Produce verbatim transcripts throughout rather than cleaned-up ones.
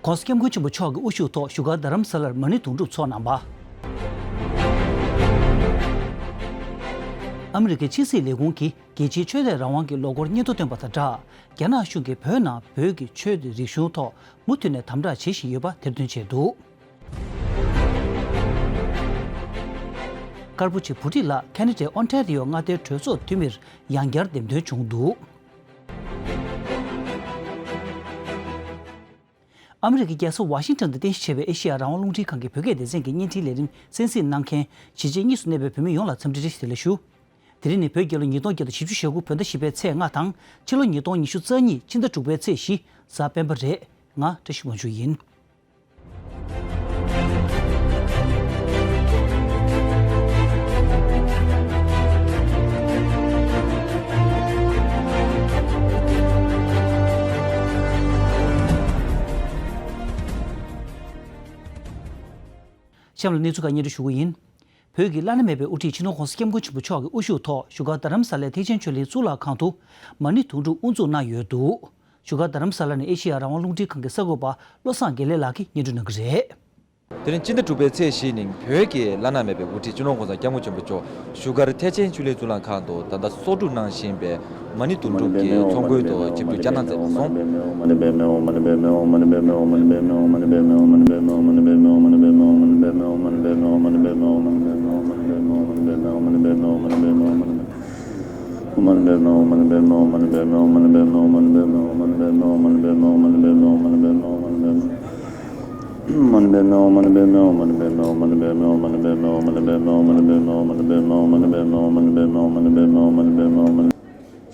༸གོང་ས་༸སྐྱབས་མགོན་ཆེན་པོ་མཆོག་གི་དབུ་བཞུགས་ཐོག་བཞུགས་སྒར་རྡ་རམ་ས་ལར་མ་ཎི་དུང་སྒྲུབ་ཚོགས་གནང་བ། ཨ་མི་རི་ཀའི་ཕྱི་སྲིད་ལས་ཁུངས་ཀྱིས་རྒྱལ་སྤྱིའི་ཆོས་དད་རང་དབང་གི་ལོ་འཁོར་སྙན་ཐོ་བཏོན་པ་དང་སྦྲགས། རྒྱ་ནག་གཞུང་གིས་བོད་ནང་བོད་ཀྱི་ཆོས་དད་རིག་གཞུང་ཐོག་མུ་མཐུད་ནས་དམ་དྲག་བྱེད་བཞིན་ཡོད་པ་ཐེར་འདོན་བྱས་འདུག་ཀར་པོ་ཆེ་བུ་ཁྲིད་ལགས་ཁ་ན་ཌའི་ཨོན་ཊ་རི་ཡོ་མངའ་སྡེའི་གྲོས་ཚོགས་འཐུས་མིར་ཡང་བསྐྱར་འདེམས་ཐོན་བྱུང་འདུག་ཨ་མི་རི་ཀའི་རྒྱལ་ས་ཝ་ཤིང་ཊོན་དུ་རྟེན་གཞི་བྱས་པའི་ཨེ་ཤེ་ཡ་རང་དབང་རླུང་འཕྲིན་ཁང་གི་བོད་སྐད་སྡེ་ཚན་གྱི་བརྙན་འཕྲིན་ལས་རིམ་གསན་གཟིགས་གནང་མཁན་གཞིས་བྱེས་གཉིས་སུ་གནས་པའི་བོད་མི་ཡོངས་ལ་འཚམས་འདྲི་བཀྲ་ཤིས་བདེ་ལེགས་ཞུ། དེ་རིང་ནི་བོད་རྒྱལ་ལོ་ཉིས་སྟོང་བརྒྱ་དང་བཞི་བཅུ་ཞེ་དགུ་བོད་ཟླ་བཞི་པའི་ཚེས་ལྔ་དང་ཕྱི་ལོ་ཉིས་སྟོང་ཉི་ཤུ་རྩ་གཉིས་ཕྱི་ཟླ་དྲུག་པའི་ཚེས་བཞི་གཟའ་སྤེན་པ་རེད། ང་བཀྲ་ཤིས་དབང་ཕྱུག་ཡིན། གཤམ་ལ་གནས་ཚུལ་ཁག་སྙན་སྒྲོན་ཞུ་གི་ཡིན། བོད་ཀྱི་བླ་ན་མེད་པའི་དབུ་ཁྲིད་སྤྱི་ནོར་༸གོང་ས་༸སྐྱབས་མགོན་ཆེན་པོ་མཆོག་གི་དབུ་བཞུགས་ཐོག་བཞུགས་སྒར་རྡ་རམ་ས་ལའི་ཐེག་ཆེན་ཆོས་གླིང་གཙུག་ལག་ཁང་དུ་མ་ཎི་དུང་སྒྲུབ་དབུ་འཛུགས་གནང་ཡོད་འདུག་བཞུགས་སྒར་རྡ་རམ་ས་ལ་ནས་ཨེ་ཤེ་ཡ་རང་དབང་རླུང་འཕྲིན་ཁང་གི་གསར་འགོད་པ་བློ་བཟང་དགེ་ལེགས་ལགས་ཀྱིས་སྙན་སྒྲོན་གནང་གི་རེད། དེ་རིང་སྤྱི་ཟླ་དྲུག་པའི་ཚེས་བཞི་ཉིན་བོད་ཀྱི་བླ་ན་མེད་པའི་དབུ་ཁྲིད་སྤྱི་ནོར་༸གོང་ས་༸སྐྱབས་མགོན་ཆེན་པོ་མཆོག་བཞུགས་སྒར་ཐེག་ཆེན་ཆོས་གླིང་གཙུག་ལག་ཁང་དུ་ད་ལྟ་གསོག་སྒྲུབ་གནང་བཞིན་པའི་མ་ཎི་དུང་སྒྲུབ་ཀྱི་ཚོགས་མགོན་དུ་ཆིབས་བསྒྱུར་བསྐྱངས་གནང་མཛད་པ་སོང་།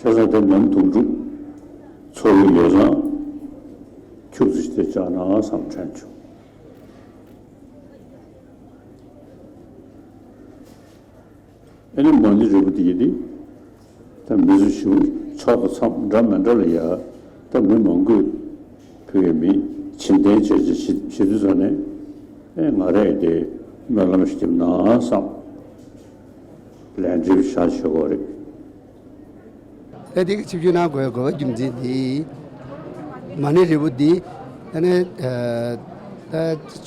ཤ་ཟ་དེ་མ་ཎི་དུང་སྒྲུབ་ཚོགས་ཀྱི་ལས་བྱང་ཁྱུག་ཙམ་ཞིག་དེ་བཅག་ན་བསམ་དྲན་བྱུང་། ཨ་ནི་མ་ཎི་རིལ་བུ་དེ་ཡི་དེ། ད་མི་སུ་ཞིག་ཕྱོགས་དང་མཚམས་འདྲ་མི་འདྲ་ལ་ཡ། ད་མི་མང་པོས་བོད་ཡ་མི་བྱིན་རྟེན་བྱས་བྱས་བྱེད་བྱེད་དུས་ཙང་ནས། ཨེ་ང་རས་དེ་སྨོན་ལམ་ཞིག་བརྒྱབ་ན་བསམ། ལན་འདེབས་བྱ་བྱེད་དགོས་རེད། ད་དེ་གི་ཆིབས་བསྒྱུར་གནང་དགོས་དགོས་པ་རྒྱུ་མཚན་དེ། མ་ཎི་རིལ་བུ་འདི་ཨ་ནི་ད་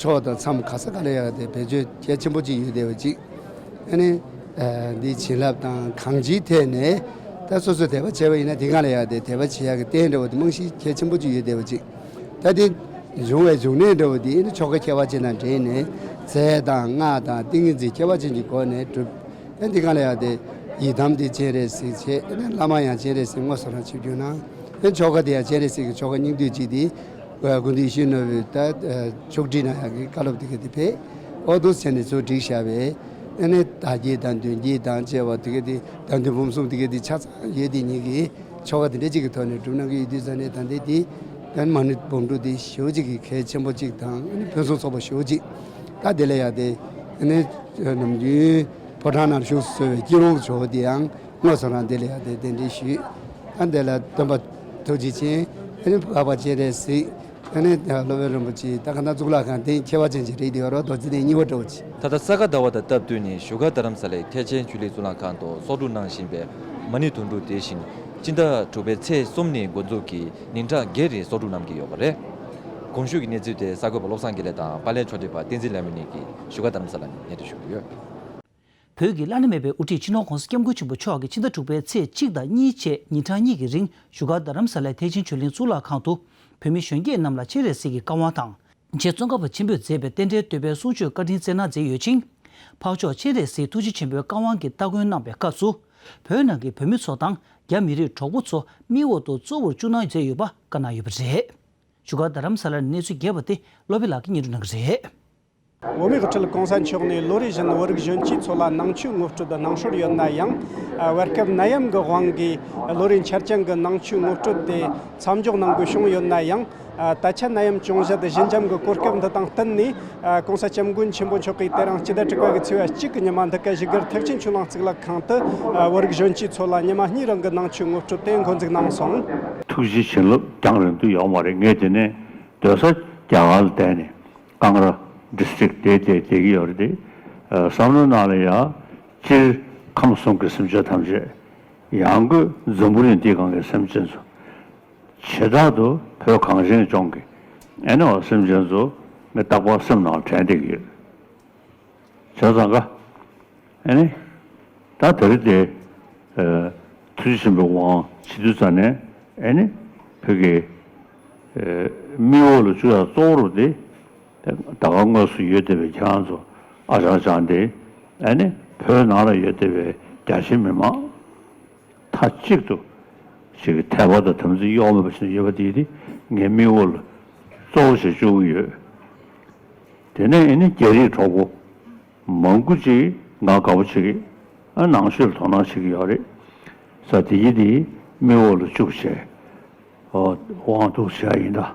ཕྱོགས་དང་མཚམས་ག་ས་ག་ལ་ཡ་དེ་བེད་སྤྱོད་གལ་ཆེན་པོ་ཅིག་ཡོད་བསྡད་པ་ཅིག་ཨ་ནི་འདི་བྱིན་རླབས་དང་གང་ཅིའི་ཐད་ནས་ད་སོ་སོས་དད་པ་བྱས་པ་ཡིན་ན་དེ་ག་ལ་ཡ་དེ་དད་པ་བྱེད་ཡག་གི་རྟེན་འདྲ་བོ་དེ་རྨང་གཞི་གལ་ཆེན་པོ་ཅིག་ཡོད་བསྡད་པ་ཅིག་ད་དེ་བྱུང་བའི་འབྱུང་གནས་འདྲ་བོ་དེ་ཨ་ནི་ཆོ་ག་ཁྱད་པར་ཅན་དང་འབྲེལ་ནས་རྫས་དང་སྔགས་དང་ཏིང་ངེ་འཛིན་ཁྱད་པར་ཅན་གྱི་སྒོ་ནས་སྒྲུབ། ཨ་ནི་དེ་ག་ལ་ཡ་དེ་ཡི་དམ་དེ་སྤྱན་རས་གཟིགས་བྱས། ཨ་ནི་བླ་མ་ཡང་སྤྱན་རས་གཟིགས་དངོས་སུ་རང་ཆིབས་བསྒྱུར་གནང་། ཨ་ནི་ཆོ་ག་དེ་ཡང་སྤྱན་རས་གཟིགས་ཀྱི་ཆོ་ག་སྙིང་བསྡུས་ཅིག་དེ། སྐུ་མདུན་ཡིད་བཞིན་ནོར་བུའི་ད་ཨ་ཕྱོགས་སྒྲིག་གནང་ཡག་གི་བཀའ་སློབ་དེ་ག་དེ་ཕེབས། ཨོ་འདུག་སེ་བྱས་ནས་ཚུར་བསྒྲིགས་བཞག་པས། ཨ་ནི་བདག་བསྐྱེད་དང་མདུན་བསྐྱེད་དང་བཅས་པ་དེ་ག་དེ་བདག་མདུན་བུམ་གསུམ་དེ་ག་དེ་ཆ་ཚང་ཡོད་དེ་ཉིད་ཀྱི་ཆོ་ག་དེ་འདྲ་ཅིག་གི་ཐོག་ནས་སྒྲུབ་གནང་གི་ཡོད་དུས་ཙང་ནས་ད་ལྟའི་དེ་ཨ་ནི་མ་ཎི་སྒྲུབ་ཕྲུག་དེ་ཞེ་པོ་ཅིག་གི་གལ་ཆེན་པོ་ཅིག་དང་ཨ་ནི་ཕུན་སུམ་ཚོགས་པ་ཞེ་པོ་ཅིག་ད་དེ་ལ་ཡ་དེ་ཨ་ནི་ནམ་རྒྱུན་ཕོ་བྲང་ནང་བཞུགས་སུ་གསོལ་བའི་སྐྱིད་རོང་ཇོ་བོ་དེའང་དངོས་སུ་རང་དེ་ལ་ཡ་དེ་གདན་འདྲེན་ཞུས། ཨ་ནི་དེ་ལ་སྟོན་པ་ཐུགས་རྗེ་ཅན། ཨ་ནི་འཕགས་པ་སྤྱན་རས་གཟིགས། ཨ་ནི་སློབ་དཔོན་རིན་པོ་ཆེ་ད་ག་ན་གཙུག་ལག་ཁང་རྟེན་ཁྱད་པར་ཅན་ཅིག་རེད་དེ་ཡོད་རོགས་རྡོ་རྗེ་གདན་གཉིས་པ་འདྲ་བོ་ཅིག་ད་ལྟ་ས་ག་ཟླ་བ་དང་སྟབས་བསྟུན་ནས་བཞུགས་སྒར་རྡ་རམ་ས་ལའི་ཐེག་ཆེན་ཆོས་གླིང་གཙུག་ལག་ཁང་དུ་གསོག་སྒྲུབ་གནང་བཞིན་པའི་མ་ཎི་དུང་སྒྲུབ་དེ་བཞིན་སྤྱི་ཟླ་དྲུག་པའི་ཚེས་གསུམ་ནས་འགོ་འཛུགས་ཀྱིས་ཉིན་གྲངས་བརྒྱད་རིང་གསོག་སྒྲུབ་གནང་གི་ཡོད་པ་རེད། གོང་ཞུས་ཀྱི་གནས་ཚུལ་དེ་གསར་འགོད་པ་བློ་བཟང་དགེ་ལེགས་དང་པར་ལེན་ཕྱོགས་སྒྲིག་པ་བསྟན་འཛིན་ལྷ་མོ་གཉིས་ཀྱིས་བཞུགས་སྒར་རྡ་རམ་ས་ལ་ནས་སྙན་སྒྲོན་ཞུ་གི་ཡོད། བོད་ཀྱི་བླ་ན་མེད་པའི་དབུ་ཁྲིད་སྤྱི་ནོར་༸གོང་ས་༸སྐྱབས་མགོན་ཆེན་པོ་མཆོག་གིས་ཕྱི་ཟླ་དྲུག་པའི་ཚེས་གཅིག་དང་གཉིས་བཅས་ཉིན་གྲངས་གཉིས་ཀྱི་རིང་བཞུགས་སྒར་རྡ་རམ་ས་ལའི་ཐེག་ཆེན་ཆོས་གླིང་གཙུག་ལག་ཁང་དུ་བོད་མི་གཞོན་སྐྱེས་རྣམས་ལ་སྤྱན་རས་གཟིགས་ཀྱི་བཀའ་དབང་དང་། རྗེ་ཙོང་ཁ་པ་ཆེན་པོས་མཛད་པའི་རྟེན་འབྲེལ་བསྟོད་པའི་གསུང་ཆོས་བཀའ་དྲིན་སྩལ་གནང་མཛད་ཡོད་ཅིང་། འཕགས་མཆོག་སྤྱན་རས་གཟིགས་ཐུགས་རྗེ་ཆེན་པོའི་བཀའ་དབང་གི་སྟ་གོན་གནང་བའི་སྐབས་སུ། བོད་ནང་གི་བོད་མི་ཚོ་དང་རྒྱ་མི་རིགས་གྲོགས་པོ་ཚོ་མིའི་འོག་ཏུ་གཙོ་བོར་བཅུག་གནང་མཛད་ཡོད་པ་བཀའ་གནང་ཡོད་པ་རེད། བཞུགས་སྒར་རྡ་རམ་ས་ལ་ནས་གནས་ཚུལ་རྒྱས་པ་དེ་བློ་བྷེ་ལགས་ཀྱིས་སྙན་སྒྲོན་གནང་གི་རེད། འོས་མིའི་དབུ་ཁྲིད་༸གོང་ས་མཆོག་ནས་ལོ་རེ་བཞིན་བོད་རིགས་གཞོན་སྐྱེས་ཚོ་ལ་ནང་ཆོས་ངོ་སྤྲོད་གནང་སྲོལ་ཡོད་ན་ཡང་། བར་སྐབས་ནད་ཡམས་ཀྱི་དབང་གིས་ལོ་རེའི་འཆར་ཅན་གྱི་ནང་ཆོས་ངོ་སྤྲོད་དེ་མཚམས་འཇོག་གནང་དགོས་བྱུང་ཡོད་ན་ཡང་། ད་ཆ་ནད་ཡམས་བྱུང་བཞག་དང་ཞི་འཇམ་གྱི་གོ་སྐབས་འདི་དང་བསྟུན་ནས། ༸གོང་ས་༸སྐྱབས་མགོན་ཆེན་པོ་མཆོག་གིས་དེ་རིང་སྤྱི་ཟླ་དྲུག་པ་གི་ཚེས་པ་གཅིག་གི་ཉི་མ་འདི་ག་བཞུགས་སྒར་ཐེག་ཆེན་ཆོས་གླིང་གཙུག་ལག་ཁང་དུ་བོད་རིགས་གཞོན་སྐྱེས་ཚོ་ལ་ཉི་མ་གཉིས་རིང་གི་ནང་ཆོས་ངོ་སྤྲོད་དེ་འགོ་འཛུགས་གནང་སོང་། ཐུགས་རྗེ་བྱིན་རླབས་རྒྱང་རིང་དུ་ཡོང་བ་རེད། ངས་དེ་ནས་སྡོད་ས་རྒྱ་གར་ལ་བསྡད་ནས། ཀང་ར་ཌི་སི་ཊིག་དེ་དེ་དེ་གི་ཡོད་རེད་དེ། བསམ་བློ་ནང་ལ་ཡ། སྤྱིར་ཁམས་གསུམ་གྱི་སེམས་ཅན་ཐམས་ཅད། ཡང་སྒོས་འཛམ་བུ་གླིང་འདི་སྒང་གི་སེམས་ཅན་ཚོ། བྱེ་བྲག་ཏུ་བོད་གངས་ཅན་ལྗོངས་ཀྱི་ ཨེ་ནི་འོ་སེམས་ཅན་ཚོ་ངས་རྟག་པར་སེམས་ནང་དྲན་བསྡད་ཀྱི་ཡོད། བྱས་ཙང་ཀ་ཨེ་ནི་ད་དེ་རིང་དེ་ཨ་ཐུགས་རྗེ་ཆེན་པོའི་དབང་བྱེད་དུས་ཙ་ནས་ཨེ་ནི་བོད་ཀྱི་ཨ་མིག་འོག་ལ་བཅུག་ཡག་གཙོ་བོ་རུ་དེ་ད་ག་དངོས་སུ་ཡོད་བསྡད་པའི་ཁྱེད་རང་ཚོ་ཨ་ཅང་ཅང་དེ་ཨེ་ནི་བོད་ནང་ལ་ཡོད་བསྡད་པའི་རྒྱ་ཆེ་མི་མང་མཐའ་གཅིག་ཏུ་ཞིག་གི་དད་པ་དང་དམ་ཚིག་གཡོ་མེད་པ་ཞིག་ཡོད་པ་དེ་དེ་ངའི་མིག་འོག་ལ་གཙོ་བོ་ཞིག་བཅུག་གི་ཡོད། དེ་ནས་ཨེ་ནི་རྒྱ་རིགས་གྲོགས་པོ་མང་པོ་ཅིག་ང་དགའ་པོ་བྱེད་ཀྱི་ཨ་ནང་ཆོས་ལ་དོ་སྣང་བྱེད་ཀྱི་ཡོད་རེད། ས་དེ་ཡི་དེ་མིག་འོག་ལ་བཅུག་བྱས་དབང་འདུག་བྱས་ཡིན་ད།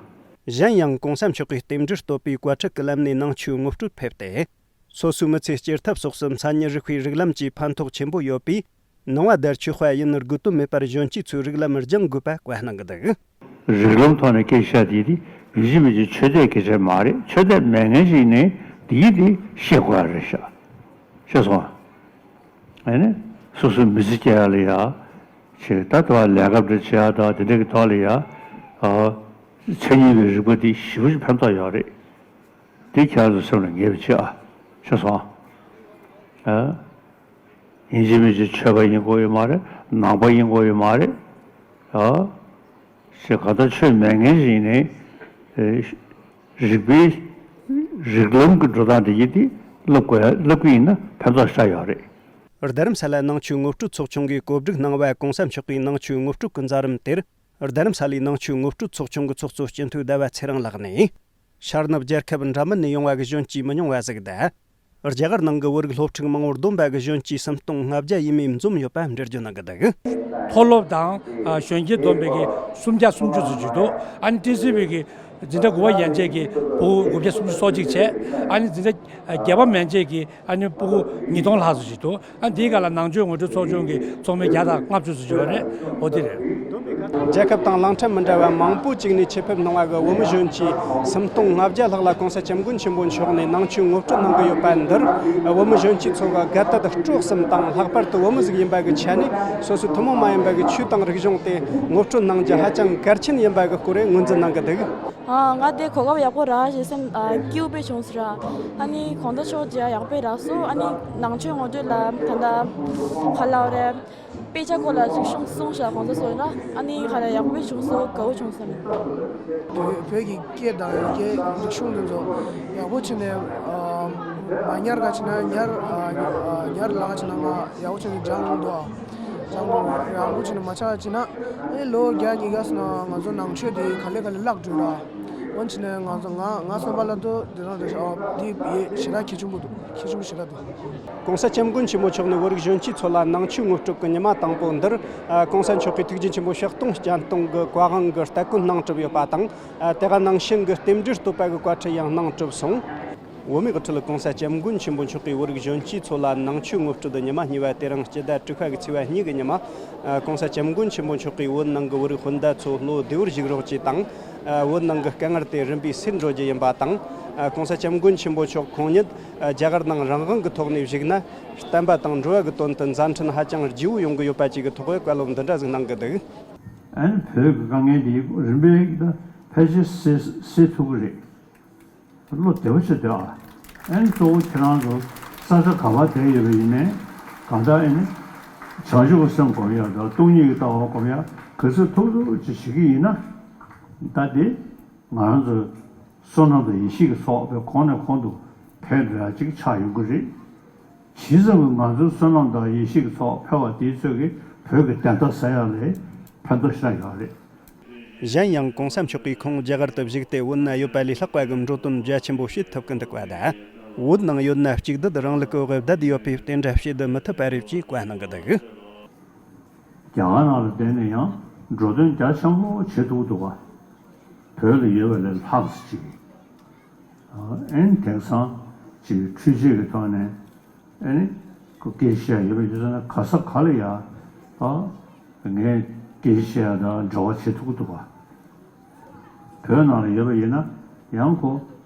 གཞན་ཡང་གོང་ས་མཆོག་གིས་རྟེན་འབྲེལ་བསྟོད་པའི་བཀའ་ཁྲིད་ཀྱི་ལམ་ནས་ནང་ཆོས་ངོ་སྤྲོད་ཕེབས་ཏེ། སོ་སོའི་མི་ཚེ་སྐྱེལ་ཐབས་སོགས་སུ་མཚན་ཉིད་རིག་པའི་རིགས་ལམ་གྱི་ཕན་ཐོགས་ཆེན་པོ་ཡོད་པས། ནང་བ་དར་ཆོས་དཔལ་ཡུན་དགོས་དོན་མེད་པར་གཞོན་སྐྱེས་ཚོའི་རིགས་ལམ་སྦྱང་དགོས་པ་བཀའ་གནང་གི་འདུག་རིགས་ལམ་ཐོག་ནས་སྐད་ཆ་དེ་དེ་ཡིན་གཅིག་མིན་གཅིག་ཆོས་དད་སྐད་ཆ་མ་རེད། ཆོས་དད་མེད་མཁན་ཞིག་ནས་དེ་ཡིན་དེ་ཤེས་དགོས་ཡ་རེད་ཤག་ཤེས་སོང་། ཨ་ནི་སོ་སོའི་མི་ཚེ་སྐྱེལ་ཡ་ལ་ཡ་ཆེ་ད་དུ་ལས་ཀ་འདྲ་བྱེད་ཡ་ད་དེ་འདྲ་གི་ཐོག་ལ་ཡ་མཚན་ཉིད་པའི་རིག་པ་དེ་ཞེ་པོ་ཅིག་ཕན་ཐོགས་ཡོད་རེད། དེ་ཁྱེད་རང་ཚོ་སེམས་ལ་ངེས་པ་བྱེད་ཨ། ཤེས་སོང་ཨ། ཡིན་གཅིག་མིན་གཅིག་ཆོས་པ་ཡིན་དགོས་ཡོད་མ་རེད། ནང་པ་ཡིན་དགོས་ཡོད་མ་རེད། ཨ། ཞེས་གང་ལྟར་ཆོས་མེད་མཁན་ཞིག་ནས་ཨེ་རིག་པའི་རིགས་ལམ་གྱི་འགྲོ་སྟངས་དེ་ཡིན་དེ་བསླབ་དགོས་བསླབ་ཀྱི་ཡིན་ན་ཕན་ཐོགས་ཤ་ཡོད་རེད། རྡ་རམ་ས་ལ་ནང་ཆོས་ངོ་སྤྲོད་ཚོགས་ཆུང་གིས་གོ་སྒྲིག་གནང་བ་གོང་ས་མཆོག་གིས་ནང་ཆོས་ངོ་སྤྲོད་ཀྱི་མཛད་རིམ་དེར། རྡ་རམ་ས་ལའི་ནང་ཆོས་ངོ་སྤྲོད་ཚོགས་ཆུང་གི་ཚོགས་གཙོ་སྤྱི་འཐུས་ཟླ་བ་ཚེ་རིང་ལགས་ནས། ཤར་ནུབ་རྒྱལ་ཁབ་འདྲ་མིན་ནས་ཡོང་བ་གི་གཞོན་སྐྱེས་མི་ཉུང་བ་ཟིག་དང་། རྒྱ་གར་ནང་གི་བོད་རིགས་སློབ་ཕྲུག་མང་བོར་བསྡོམས་པ་གི་གཞོན་སྐྱེས་སུམ་སྟོང་ལྔ་བརྒྱ་ཡས་མས་འཛོམས་ཡོད་པ་འགྲེལ་བརྗོད་གནང་གི་འདུག་མཐོ་སློབ་དང་གཞོན་སྐྱེས་བསྡོམས་པའི་གི་སུམ་བརྒྱ་སུམ་ཅུ་ཙམ་ཅིག་འདུག་ཨ་ནི་ཊི་སི་ཝི་གི་འཛིན་གྲྭ་དགུ་པ་ཡན་ཆད་ཀྱི་ཕྲུ་གུ་དགུ་བརྒྱ་སུམ་ཅུ་སོ་གཅིག་བྱས། ཨ་ནི་འཛིན་གྲྭ་བརྒྱད་པ་མན་ཆད་ཀྱི་ཨ་ནི་ཕྲུ་གུ་ཉིས་སྟོང་ལྷག་ཙམ་ཅིག་འདུག་ཨ་འདིའི་སྒང་ལ་ནང་ཆོས་ངོ་སྤྲོད་ཚོགས་ཆུང་གི་ཚོགས་མི་བརྒྱ་དང་ལྔ་བཅུ་ཙམ་ཅིག་ཡོད་རེད། འོ་དེ་རེད། རྒྱལ་ཁབ་དང་གླིང་ཕྲན་མི་འདྲ་བ་མང་པོ་ཅིག་ནས་ཆེད་ཕེབས་གནང་བ་གི་བོད་མི་གཞོན་སྐྱེས་སུམ་སྟོང་ལྔ་བརྒྱ་ལྷག་ལ་༸གོང་ས་༸སྐྱབས་མགོན་ཆེན་པོ་མཆོག་ནས་ནང་ཆོས་ངོ་སྤྲོད་གནང་གི་ཡོད་པ་འདིར། བོད་མི་གཞོན་སྐྱེས་ཚོ་གི་དགའ་དད་སྤྲོ་གསུམ་དང་། ལྷག་པར་དུ་བོད་མི་ཟིག་ཡིན་པ་གི་ཆ་ནས་སོ་སོའི་ཐུན་མོང་མ་ཡིན་པ་གི་ཆོས་དང་རིག་གཞུང་དེ་ངོ་སྤྲོད་གནང་རྒྱུ་ཧ་ཅང་གལ་ཆེན་ཡིན་པ་གི་སྐོར་ངོས་འཛིན་གནང་གི་འདུག་ཨ། ང་དེ་གོ་སྐབས་ཡག་པོ་རག་བྱས་སེམས་ཨ་སྐྱིད་པོ་བྱུང་སོང་ར། ཨ་ནི་གང་ལྟར་ཕྱོགས་རྒྱ་ཡག་པོ་རག་སོང་། ཨ་ནི་ནང་ཆོས་ངོ་སྤྲོད་ལ་ད་ལྟ་ག་ལབ་རེད། དཔེ་ཆ་སྐོར་ལ་ཅིག་གསུང་གསུང་བྱས་གང་ལྟར་སོང་ར། ཨ་ནི་ག་རེ་ཡག་པོ་བྱུང་སོང་། དགའ་བོ་བྱུང་སོང་། བོད་བོད་ཀྱི་སྐད་དང་ཡི་གེ་རིག་གཞུང་དེ་ཚོ་ཡག་པོ་བྱས་ནས་ཨ་མ་ཉར་ག་བྱས་ན་ཉར་ཨ་ཉར་ལ་ག་བྱས་ན་ང་ཡག་པོ་བྱས་ནས་སྦྱང་འདུག་ཨ། སྦྱང་འདུག་ཡག་པོ་བྱས་ནས་མ་ཆག་བྱས་ན། ཨེ་ལོ་བརྒྱ་ཉིས་བརྒྱ་སོང་ན་ང་ཚོ་ནང་ཆོས་དེ་ག་ལེ་ག་ལེ་བརླག་འགྲོ་ར། འོན་ཆི་ནས་ང་ཚོ་ང་ང་བསམ་པ་ལ་ཏོ་དེ་རང་རེད་ཤག་འདི་ཡེ་ཞེ་དྲག་གལ་ཆེན་པོ་འདུག་གལ་ཆེན་པོ་ཞེ་དྲག་འདུག་གོང་ས་སྐྱབས་མགོན་ཆེན་པོ་མཆོག་ནས་བོད་རིགས་གཞོན་སྐྱེས་ཚོ་ལ་ནང་ཆོས་ངོ་སྤྲོད་ཀྱི་ཉི་མ་དང་པོ་འདིར། ཨ། གོང་ས་མཆོག་གིས་ཐུགས་རྗེ་ཆེན་པོ་ཕྱག་སྟོང་སྤྱན་སྟོང་གི་བཀའ་དབང་གི་སྟ་གོན་གནང་གྲུབ་ཡོད་པ་དང་། ཨ། དེ་ག་ནང་བཞིན་གྱི་རྟེན་འབྲེལ་བསྟོད་པ་གི་བཀའ་ཁྲིད་ཡང་གནང་གྲུབ་སོང་། བོད་མིའི་དབུ་ཁྲིད་གོང་ས་སྐྱབས་མགོན་ཆེན་པོ་མཆོག་གིས་བོད་རིགས་གཞོན་སྐྱེས་ཚོ་ལ་ནང་ཆོས་ངོ་སྤྲོད་ཉི་མ་གཉིས་པ་དེ་རིང་སྤྱི་ཟླ་དྲུག་པ་གི་ཚེས་པ་གཉིས་ཀྱི་ཉི་མ། ཨ། གོང་ས་སྐྱབས་མགོན་ཆེན་པོ་མཆོག་གིས་བོད་ནང་གི་བོད་རིགས་སྤུན་ཟླ་ཚོ་བློ་བདེ་བོར་བཞུགས་རོགས་ཅེས་དང་། ཨ། བོད་ནང་གི་དཀའ་ངལ་དེ་རིམ་པས་སེལ་འགྲོ་རྒྱུ་ཡིན་པ་དང་། ཨ། གོང་ས་སྐྱབས་མགོན་ཆེན་པོ་མཆོག་ཁོང་ཉིད། ཨ། རྒྱ་གར་ནང་རང་དབང་གི་ཐོག་ནས་བཞུགས་ན། བསྟན་པ་དང་འགྲོ་བ་གི་དོན་དུ་མཛའ་འཕྲིན་ཧ་ཅང་ལྗིད་པོ་ཡོང་གི་ཡོད་པ་བཅས་ཀྱི་ཐོག་བཀའ་སློབ་འདི་འདྲ་ཟིག་གནང་གི་འདུག་ཨ་ནི་བོད་ཀྱི་དཀའ་ངལ་འདི་རིམ་པས་ད་ཕལ་ཆེར་སེལ་སེལ་ཐུབ་ཀྱི་རེད། བློ་བདེ་བོ་བྱེད་འདོད་ཨ། ཨ་ནི་གཙོ་བོ་ཁྱེད་རང་ཚོ་ས་ཆ་ག་པར་བསྡད་ཡོད་པ་ཡིན་ནའི་གང་ལྟར་ཨ་ནི་བྱང་ཆུབ་ཀྱི་སེམས་སྒོམ་ཡ་དང་སྟོང་ཉིད་ཀྱི་ལྟ་བ་སྒོམ་ཡ་ག་ཚོད་ཐུབ་ཐུབ་ཅིག་བྱེད་ཀྱི་ཡིན་ན། ད་དེ་ང་རང་ཚོའི་བསོད་ནམས་དང་ཡེ་ཤེས་ཀྱི་ཚོགས་དེ་གོང་ནས་གོང་དུ་འཕེལ་འགྲོ་ཡ་ཅིག་ཆགས་ཡོང་གི་རེད། ཇི་ཙམ་གྱིས་ང་ཚོའི་བསོད་ནམས་དང་ཡེ་ཤེས་ཀྱི་ཚོགས་འཕེལ་བ་དེའི་ཚོད་ཀྱིས་བོད་ཀྱི་བདེན་མཐའ་གསལ་ཡག་ལ་ཕན་ཐོགས་ཞེ་དྲག་ཡོད་རེད། གཞན་ཡང་གོང་ས་མཆོག་གིས་ཁོང་རྒྱ་གར་དུ་བཞུགས་ཏེ་བོད་ན་ཡོད་པ་ལས་ལྷག་པ་གི་འགྲོ་དོན་རྒྱ་ཆེན་པོ་བྱེད་ཐུབ་ཀྱི་འདུག་པ་དང་། བོད་ནང་ཡོད་ན་གཅིག་སྡུད་རིང་ལུགས་ཀྱི་འོས་བསྡད་ཡོད་པས་དེ་འདྲ་བྱེད་དུ་མི་ཐུབ་པ་རེད་ཅེས་བཀའ་གནང་གི་འདུག་རྒྱ་གར་ནང་ལ་བསྡད་ནས་ཡང་འགྲོ་དོན་རྒྱ་ཆེན་པོ་བྱེད་ཐུབ་ཀྱི་འདུག་པ། བོད་ལ་ཡོད་པ་ལས་ལྷག་ཙམ་ཅིག་ཨ་ནི་དེང་སང་ཅིག་འཕྲུལ་ཆས་ཀྱི་ཐོག་ནས་ཨ་ནི་ཁོ་སྐད་ཆ་ཡོད་པ་ཡོད་ཙང་ན་ག་ས་ག་ལ་ཡ་ཨ་ངས་སྐད་ཆ་དང་འབྲེལ་བ་བྱེད་ཐུབ་ཀྱི་འདུག་པ། བོད་ནང་ལ་ཡོད་པ་ཡིན་ན་ཡང་ཁོ་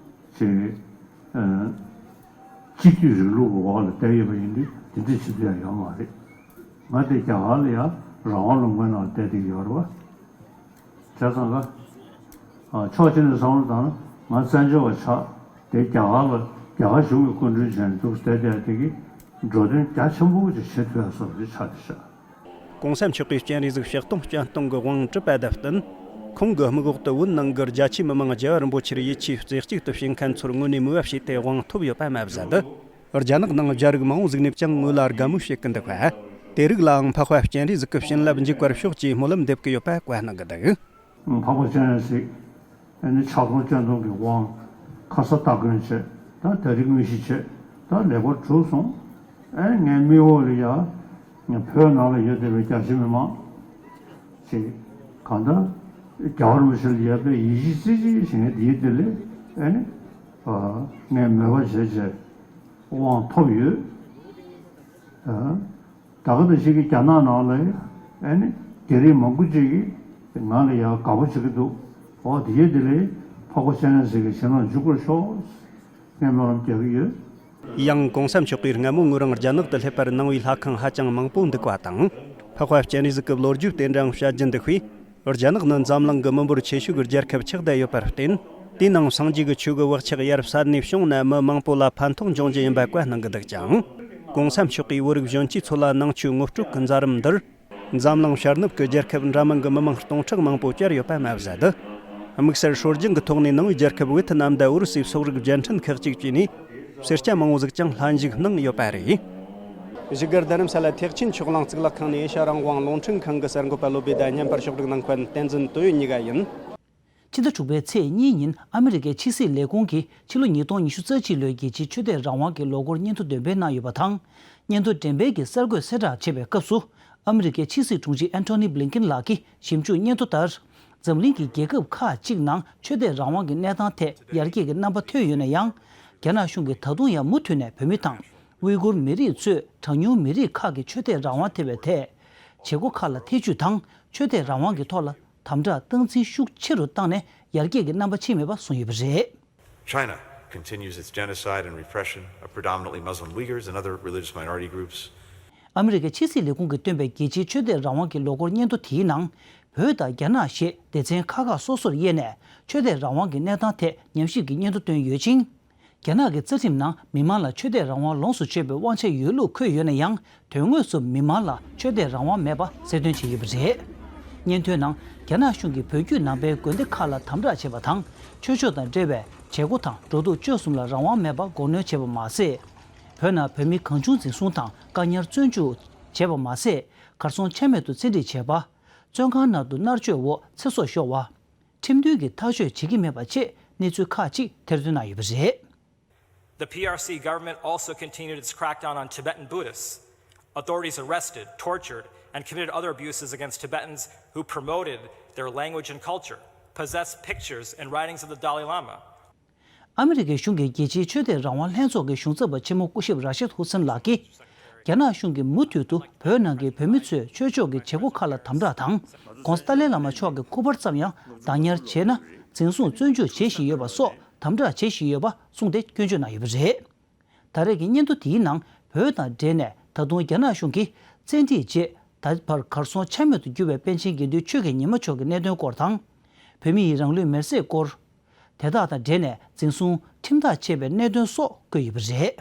ཅིག་ཨ་གཅིག་སྡུད་རིང་ལུགས་ཀྱི་འོག་ལ་བསྡད་ཡོད་པ་ཡིན་དུས་དེ་འདྲ་བྱེད་ཐུབ་ཡ་ཡོད་མ་རེད། ང་དེ་རྒྱ་གར་ལ་ཡ་རང་དབང་ལུང་པའི་ནང་བསྡད་བསྡད་ཡོད་རེད་པ། བྱས་ཙང་ཀ་ཨ་ཕྱོགས་གཅིག་ནས་བསམ་བློ་བཏང་ན་ ང་བཙན་བྱོལ་བ་ཆགས་དེ་རྒྱ་གར་ལ་རྒྱ་གར་གཞུང་གི་སྐུ་མགྲོན་བྱས་ནས་འདུག་བསྡད་བསྡད་དེ་གི་འགྲོ་དོན་རྒྱ་ཆེན་པོ་ཅིག་བྱེད་ཐུབ་ཡ་བཟོ་འདྲ་ཆགས་བསྡད་ཤག། གོང་ས་མཆོག་གིས་སྤྱན་རས་གཟིགས་ཕྱག་སྟོང་སྤྱན་སྟོང་གི་དབང་གྲུབ་པ་དང་བསྟུན། ཁོང་གི་དམིགས་འོག་ཏུ་བོད་ནང་གི་རྒྱ་ཆེའི་མི་མང་རྒྱལ་བ་རིན་པོ་ཆེར་ཡིད་ཆེས་རྩེ་གཅིག་ཏུ་བྱེད་མཁན་ཚོར་དངོས་གནས་མོས་པ་བྱས་ཏེ་དབང་ཐོབ་ཡོད་པ་མ་ཟད། རྒྱ་ནག་ནང་རྒྱ་རིགས་མང་བོ་ཟིག་ནས་ཀྱང་ངོ་ལ་དགའ་མོས་བྱེད་ཀྱི་འདུག་པ། དེ་རིགས་ལའང་འཕགས་པ་སྤྱན་རས་གཟིགས་ཀྱི་བྱིན་རླབས་འཇུག་པར་ཤོག་ཅེས་སྨོན་ལམ་འདེབས་ཀྱི་ཡོད་པ་བཀའ་གནང་གི་འདུག། འཕགས་པ་སྤྱན་རས་གཟིགས་ཨ་ནི་ཕྱག་སྟོང་སྤྱན་སྟོང་གི་དབང་ཁ་ས་སྟ་གོན་བྱས། ད་ད་རིང་དངོས་གཞི་བྱས། ད་ལེགས་པར་གྲུབ་སོང་། ཨ་ངའི་མིག་འོག་ལ་ཡ་ངའི་བོད་ནང་ལ་ཡོད་བསྡད་པའི་རྒྱ་ཆེ་མི་མང་ཅིག་གང་ལྟར་རྒྱལ་བ་རིན་པོ་ཆེ་ལ་ཡོད་པའི་ཡིད་ཆེས་རྩེ་གཅིག་བྱེད་མཁན་དེའི་དེ་ལས་ཨ་ནི་ངས་མོས་པ་བྱས་བྱས་དབང་ཐོབ་ཡོད། ད་ག་ནང་བཞིན་གྱི་རྒྱ་ནག་ནང་ལ་ཨ་ནི་རྒྱ་རིགས་མང་པོ་ཅིག་གིས་ང་ལ་ཡང་དགའ་པོ་བྱེད་ཀྱི་འདུག། འོ་དེ་ཡོད་དེ་ལས་འཕགས་པ་སྤྱན་རས་གཟིགས་ཀྱི་བྱིན་རླབས་འཇུག་པར་ཤོག་ངས་སྨོན་ལམ་རྒྱག་གི་ཡོད། ཡང་གོང་ས་མཆོག་གིས་སྔ་མོ་ངོས་རང་རྒྱ་ནག་ཏུ་སླེབས་པར་གནང་བའི་ལྷ་ཁང་ཧ་ཅང་མང་པོ་འདུག་པ་དང་། འཕགས་པ་སྤྱན་རས་གཟིགས་ཀྱི་ལོ་རྒྱུས་རྟེན་འབྲེལ་བྱ་རྒྱུ་འདུག་པས། རྒྱ་ནག་ནི་འཛམ་གླིང་གི་མི་འབོར་ཆེ་ཤོས་ཀྱི་རྒྱལ་ཁབ་ཆགས་བསྡད་ཡོད་པར་བརྟེན། དེའི་ནང་སངས་རྒྱས་ཀྱི་ཆོས་ཀྱི་བག་ཆགས་ཡར་ས་ནས་བྱུང་ན་མི་མང་པོ་ལ་ཕན་ཐོགས་འབྱུང་རྒྱུ་ཡིན་པ་བཀའ་གནང་གི་འདུག་ཅིང་། གོང་ས་མཆོག་གིས་བོད་རིགས་གཞོན་སྐྱེས་ཚོ་ལ་ནང་ཆོས་ངོ་སྤྲོད་ཀྱི་མཛད་རིམ་འདིར། འཛམ་གླིང་ཤར་ནུབ་ཀྱི་རྒྱལ་ཁབ་འདྲ་མིན་གྱི་མི་མང་སྟོང་ཕྲག་མང་པོ་བཅར་ཡོད་པ་མ་ཟད། དམིགས་བསལ་སྲོལ་རྒྱུན་གྱི་ཐོག་ནས་ནང་པའི་རྒྱལ་ཁབ་ཝེ་ཐི་ནམ་དང་ཨུ་རུ་སུའི་སོག་རིགས་རྒྱལ་ཕྲན་ཁག་ཅིག་བཅས་ནས་སེར་སྐྱ་མང་བོ་ཟིག་ཀྱང་ལྷན་ཞུགས་གནང་ཡོད་པ་རེད། བཞུགས་སྒར་རྡ་རམ་ས་ལ་ཐེག་ཆེན་ཆོས་གླིང་གཙུག་ལག་ཁང་ནས་ཨེ་ཤ་རང་དབང་རླུང་འཕྲིན་ཁང་གི་གསར་འགོད་པ་བློ་བདེ་དང་བརྙན་པར་ཕྱོགས་སྒྲིག་གནང་མཁན་བསྟན་འཛིན་དོན་ཡོད་གཉིས་ཀ་ཡིན། ཕྱི་ཟླ་དྲུག་པའི་ཚེས་གཉིས་ཉིན་ཨ་མི་རི་ཀའི་ཕྱི་སྲིད་ལས་ཁུངས་ཀྱིས་ཕྱི་ལོ་ཉིས་སྟོང་ཉི་ཤུ་རྩ་གཅིག་ལོའི་རྒྱལ་སྤྱིའི་ཆོས་དད་རང་དབང་གི་ལོ་འཁོར་སྙན་ཐོ་འདོན་སྤེལ་གནང་ཡོད་པ་དང་། སྙན་ཐོ་འགྲེམས་སྤེལ་གྱི་གསར་འགོད་གསལ་བསྒྲགས་བྱེད་པའི་སྐབས་སུ། ཨ་མི་རི་ཀའི་ཕྱི་སྲིད་དྲུང་ཆེ་ཨན་ཐོ་ནི་བྷི་ལིན་ཀིན་ལགས་ཀྱིས་ཞིབ་འཇུག་སྙན་ཐོ་ལྟར། འཛམ་གླིང་གི་རྒྱལ་ཁབ་ཁག་ཅིག་ནང་ཆོས་དད་རང་དབང་གི་གནས་སྟངས་ཐད་ཡར་རྒྱས་ཀྱི་རྣམ་པ་ཐོན་ཡོད་ན་ཡང་། རྒྱ་ནག་གཞུང་གིས་ད་དུང་ཡང་མུ་མཐུད་ནས་བོད་མི་དང་། ཝི་གུར་མི་རིགས་གཙོས་གྲངས་ཉུང་མི་རིགས་ཁག་གི་ཆོས་དད་རང་དབང་ཐེ་བའི་ཐད། བྱེད་སྒོ་ཁག་ལ་ཐེ་བྱུས་དང་ཆོས་དད་རང་དབང་གི་ཐོག་ལ་དམ་དྲག་སྟངས་འཛིན་ཤུགས་ཆེ་རུ་བཏང་ནས་ཡར་རྒྱས་ཀྱི་རྣམ་པ་ཕྱིན་མེད་པ་གསུངས་ཡོད་པ་རེད། China continues its genocide and repression of predominantly Muslim Uyghurs and other religious minority groups. ཨ་མི་རི་ཀའི་ཕྱི་སྲིད་ལས་ཁུངས་ཀྱིས་བཏོན་པའི་རྒྱལ་སྤྱིའི་ཆོས་དད་རང་དབང་གི་ལོ་འཁོར་སྙན་ཐོ་དེའི་ནང་། བོད་དང་རྒྱ་ནག་ཞེས་སྡེ་ཚན་ཁག་ཁག་སོ་སོར་དབྱེ་ནས་ཆོས་དད་རང་དབང་གི་གནས་སྟངས་ཐད་ཉམས་ཞིབ་ཀྱི་སྙན་ཐོ་བཏོན་ཡོད་ཅིང་། རྒྱ་ནག་གི་རྩ་ཁྲིམས་ནང་མི་མང་ལ་ཆོས་དད་རང་དབང་ལོངས་སུ་སྤྱོད་པའི་དབང་ཆ་ཡོད་ལུགས་འཁོད་ཡོད་ན་ཡང་། དོན་དངོས་སུ་མི་མང་ལ་ཆོས་དད་རང་དབང་མེད་པ་གསལ་སྟོན་བྱས་ཡོད་པ་རེད། སྙན་ཐོའི་ནང་རྒྱ་ནག་གཞུང་གིས་བོད་བརྒྱུད་ནང་པའི་དགོན་སྡེ་ཁག་ལ་དམ་དྲག་བྱས་པ་དང་། ཆོས་ཕྱོགས་དང་འབྲེལ་བའི་བྱེད་སྒོ་དང་འགྲོ་འདུག་སྤྱོད་གསུམ་ལ་རང་དབང་མེད་པ་འགོག་གནོན་བྱས་པ་མ་ཟད། བོད་ནང་བོད་མི་གང་བྱུང་འཛིན་བཟུང་དང་བཀག་ཉར་བཙོན་འཇུག་བྱས་པ་མ་ཟད། གར་སོང་ཆ་མེད་དུ་བཙན་ཁྲིད་བྱས་པ། བཙོན་ཁང་ནང་དུ་མནར་གཅོད་འོག་ཚེ་སྲོག་ཤོར་བ། ཁྲིམས་མཐུན་གྱི་ཐག་གཅོད་བྱེད་ཀྱི་མེད་པ་བཅས་གནས་ཚུལ་ཁག་ཅིག་ཐེར་འདོན་གནང་ཡོད་པ་རེད། The P R C government also continued its crackdown on Tibetan Buddhists. Authorities arrested, tortured, and committed other abuses against Tibetans who promoted their language and culture, possessed pictures and writings of the Dalai Lama. ཨ་མི་རི་ཀའི་གཞུང་གིས་རྒྱལ་སྤྱིའི་ཆོས་དད་རང་དབང་ལྷན་ཚོགས་ཀྱི་གཞུང་ཚབ་པ་ཆེན་མོ་སྐུ་ཞབས་ར་ཤིད་ཧུ་སན་ལགས་ཀྱིས། རྒྱ་ནག་གཞུང་གིས་མུ་མཐུད་དུ་བོད་ནང་གི་བོད་མི་ཚོས་ཆོས་ཕྱོགས་ཀྱི་བྱེད་སྒོ་ཁག་ལ་དམ་དྲག་དང་། ྋགོང་ས་ཏཱ་ལའི་བླ་མ་མཆོག་གི་སྐུ་པར་ཙམ་ཡང་བདག་ཉར་བྱས་ན་འཛིན་བཟུང་བཙོན་འཇུག་བྱེད་བཞིན་ཡོད་པ་སོགས་དམ་དྲག་བྱེད་བཞིན་ཡོད་པ་གསུངས་ཏེ་སྐྱོན་བརྗོད་གནང་ཡོད་པ་རེད། ད་རེས་ཀྱི་སྙན་ཐོ་དེའི་ནང་བོད་དང་འབྲེལ་ནས་ད་དུང་རྒྱ་ནག་གཞུང་གིས་བཙན་ཁྲིད་རྗེས་ད་བར་གར་སོང་ཆ་མེད་དུ་གྱུར་བའི་པཎ་ཆེན་དགེ་འདུན་ཆོས་ཀྱི་ཉི་མ་མཆོག་གི་གནད་དོན་སྐོར་དང་། བོད་མི་ཡི་རང་ལུས་མེར་སྲེག་སྐོར། དེ་དག་དང་འབྲེལ་ནས་འཛིན་བཟུང་ཁྲིམས་ཐག་བཅད་པའི་གནད་དོན་སོགས་བཀོད་ཡོད་པ་རེད།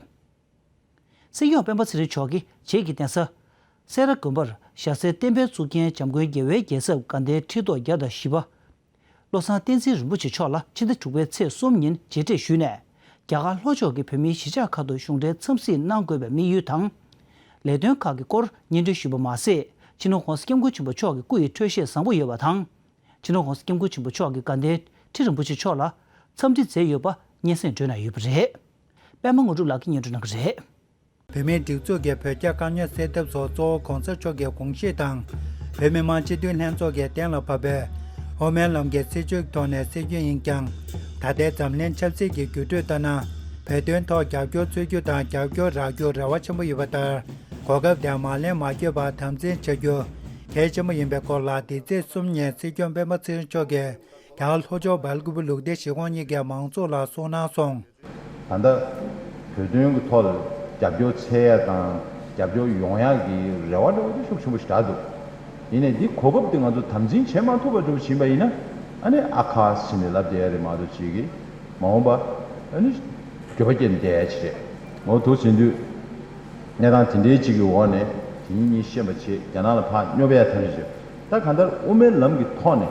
སྲིད་སྐྱོང་སྤེན་པ་ཚེ་རིང་མཆོག་གིས་བྱེས་ཀྱི་གདན་ས། སེ་ར་དགོན་པར་ཞྭ་སེར་བསྟན་པའི་གཙུག་རྒྱན་འཇམ་མགོན་རྒྱལ་བའི་རྒྱལ་ཚབ་དགའ་ལྡན་ཁྲི་ཐོག་བརྒྱ་དང་བཞི་པ། བློ་བཟང་བསྟན་འཛིན་རིན་པོ་ཆེ་མཆོག་ལ་ཕྱི་ཟླ་དྲུག་པའི་ཚེས་གསུམ་ཉིན་མཇལ་འཕྲད་ཞུས་ནས། རྒྱ་གར་ལྷོ་ཕྱོགས་ཀྱི་བོད་མིའི་གཞིས་ཆགས་ཁག་ཏུ་གཞུང་འབྲེལ་འཚམས་གཟིགས་གནང་དགོས་པའི་དམིགས་ཡུལ་དང་། ལས་དོན་ཁག་གི་སྐོར་སྙན་སྒྲོན་ཞུས་པ་མ་ཟད། སྤྱི་ནོར་༧གོང་ས་༧སྐྱབས་མགོན་ཆེན་པོ་མཆོག་གི་སྐུ་ཡི་འཕྲོད་བཞེས་བཟང་པོ་ཡོད་པ་དང་། སྤྱི་ནོར་༧གོང་ས་༧སྐྱབས་མགོན་ཆེན་པོ་མཆོག་གིས་དགའ་ལྡན་ཁྲི་རིན་པོ་ཆེ་མཆོག་ལ་འཚམས་འདྲི་མཛད་ཡོད་པ་སྙན་སེང་བསྒྲོན་གནང་ཡོད་པ་རེད། པད་མ་དངོས་གྲུབ་ལགས་ཀྱིས་སྙན་སྒྲོན་གནང་གི་རེད། བོད་མིའི་སྒྲིག་འཛུགས་ཀྱི་བོད་རྒྱ་དཀའ་རྙོག་སེལ་ཐབས་སོགས་གཙོ་བོ་༧གོང་ས་མཆོག་གི་དགོངས་གཞི་དང་། བོད་མི་མང་སྤྱི་འཐུས་ལྷན་ཚོགས་ཀྱིས་གཏན་ལ་ཕབ་པའི་དབུ་མའི་ལམ་གྱི་སྲིད་བྱུས་ཀྱི་ཐོག་ནས་སྲིད་བྱུས་ཡིན་ཀྱང་། ད་ལྟའི་འཛམ་གླིང་ཆབ་སྲིད་ཀྱི་འགྱུར་འགྲོས་ལྟར་ན། བོད་དོན་ཐོག་རྒྱབ་སྐྱོར་འཚོལ་རྒྱུ་དང་རྒྱབ་སྐྱོར་རག་རྒྱུར་རེ་བ་ཆེན་པོ་ཡོད་པ་ལྟར། གོ་སྐབས་དེ་མ་ལེན་མ་འགྱོད་པར་དམ་འཛིན་བྱ་རྒྱུ་གལ་ཆེན་པོ་ཡིན་པའི་སྐོར་ལ། འདི་ཚེས་གསུམ་ཉིན་སྲིད་སྐྱོང་སྤེན་པ་ཚེ་རིང་མཆོག་གིས་རྒྱ་གར་ལྷོ་ཕྱོགས་སྦེལ་ཀོབ་ལུགས་བདེ་གཞིས་ཁོངས་གཉིས་ཀྱི་མང་ཚོགས་ལ་གསུངས་གནང་སོང་། ད་ལྟ་བོད་དོན་གྱི་ཐོག་ལ་རྒྱབ་སྐྱོར་འཚོལ་ཡ་དང་རྒྱབ་སྐྱོར་ཡོང་ཡ་གི་རེ་བ་འདྲ་བོ་དེ་ཤུགས་ཆེན་པོ་ཞིག་རག་འདུག། ཡིན་ནའི་འདི་གོ་སྐབས་དེ་ང་ཚོ་དམ་འཛིན་བྱེད་མ་ཐུབ་པ་འདྲ་བོ་ཕྱིན་པ་ཡིན་ན། ཨ་ནི་ཨ་ཁ་ཟེར་ནས་ལབ་བསྡད་ཡ་རེད་མ་གཏོགས་ཅིག་གི། མ་འོངས་པ་ཨ་ནི་འགྱོད་པ་སྐྱེས་ནས་བསྡད་ཡ་ཅིག་རེད། འོ་འདུག་བྱེད་དུས་གནས་སྟངས་དེ་འདྲའི་ཅིག་གི་འོག་ནས་དེ་ཉིད་གཉིས་ཤེས་པ་བྱེད། རྒྱ་ནག་ལ་ཕར་སྙོབ་ཡ་ཐབས་ཤེས་བྱེད། ད་གང་ལྟར་དབུ་མའི་ལམ་གྱི་ཐོག་ནས་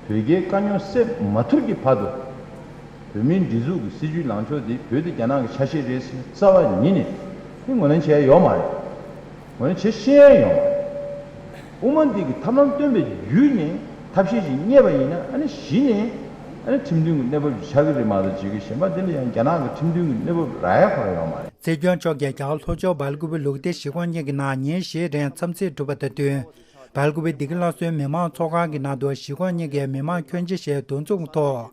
བོད་རྒྱའི་དཀའ་རྙོག་སེལ་མ་ཐུབ་ཀྱི་བར་དུ། བོད་མིའི་སྒྲིག་འཛུགས་ཀྱི་སྲིད་བྱུས་ལངས་ཕྱོགས་འདི་བོད་དེ་རྒྱ་ནག་གི་ཆ་ཤས་རེད་ཟེར་རྩ་བ་ཉིད་ནས་དེ་ངོས་ལེན་བྱས་ཡོད་མ་རེད། ངོས་ལེན་བྱེད་ཤེས་ཡ་ཡོད་མ་རེད། དབུ་མ་འདི་གི་ཐབས་ལམ་སྟོན་པའི་བརྒྱུད་ནས་ཐབས་ཤེས་ཤིག་རྙེད་པ་ཡིན་ན། ཨ་ནི་གཞི་ནས་ཨ་ནི་ཁྲིམས་མཐུན་གྱི་གནས་བབ་ཅིག་ཆགས་ཀྱི་རེད་མ་གཏོགས། ཅིག་གི་གཞན་པ་འདི་ལ་ཡང་རྒྱ་ནག་གི་ཁྲིམས་མཐུན་གྱི་གནས་བབ་རག་ཡ་ཁོ་རང་ཡོད་མ་རེད། སྲིད་སྐྱོང་མཆོག་གིས་རྒྱ་གར་ལྷོ་ཕྱོགས་སྦེལ་ཀོབ་ལུགས་བདེ་གཞིས་ཁོངས་གཉིས་ཀྱི་ནང་ཉིན་བཞིའི་རིང་འཚམས་གཟིགས་གྲུབ་པ་དང་བསྟུན། སྦེལ་ཀོབ་བདེ་སྐྱིད་ལྷ་གསོལ་མི་མང་ཚོགས་ཁང་གི་ནང་དུ་གཞིས་ཁོངས་གཉིས་ཀའི་མི་མང་ཁྱོན་ཆེ་ཞིག་འདུ་འཛོམས་ཐོག་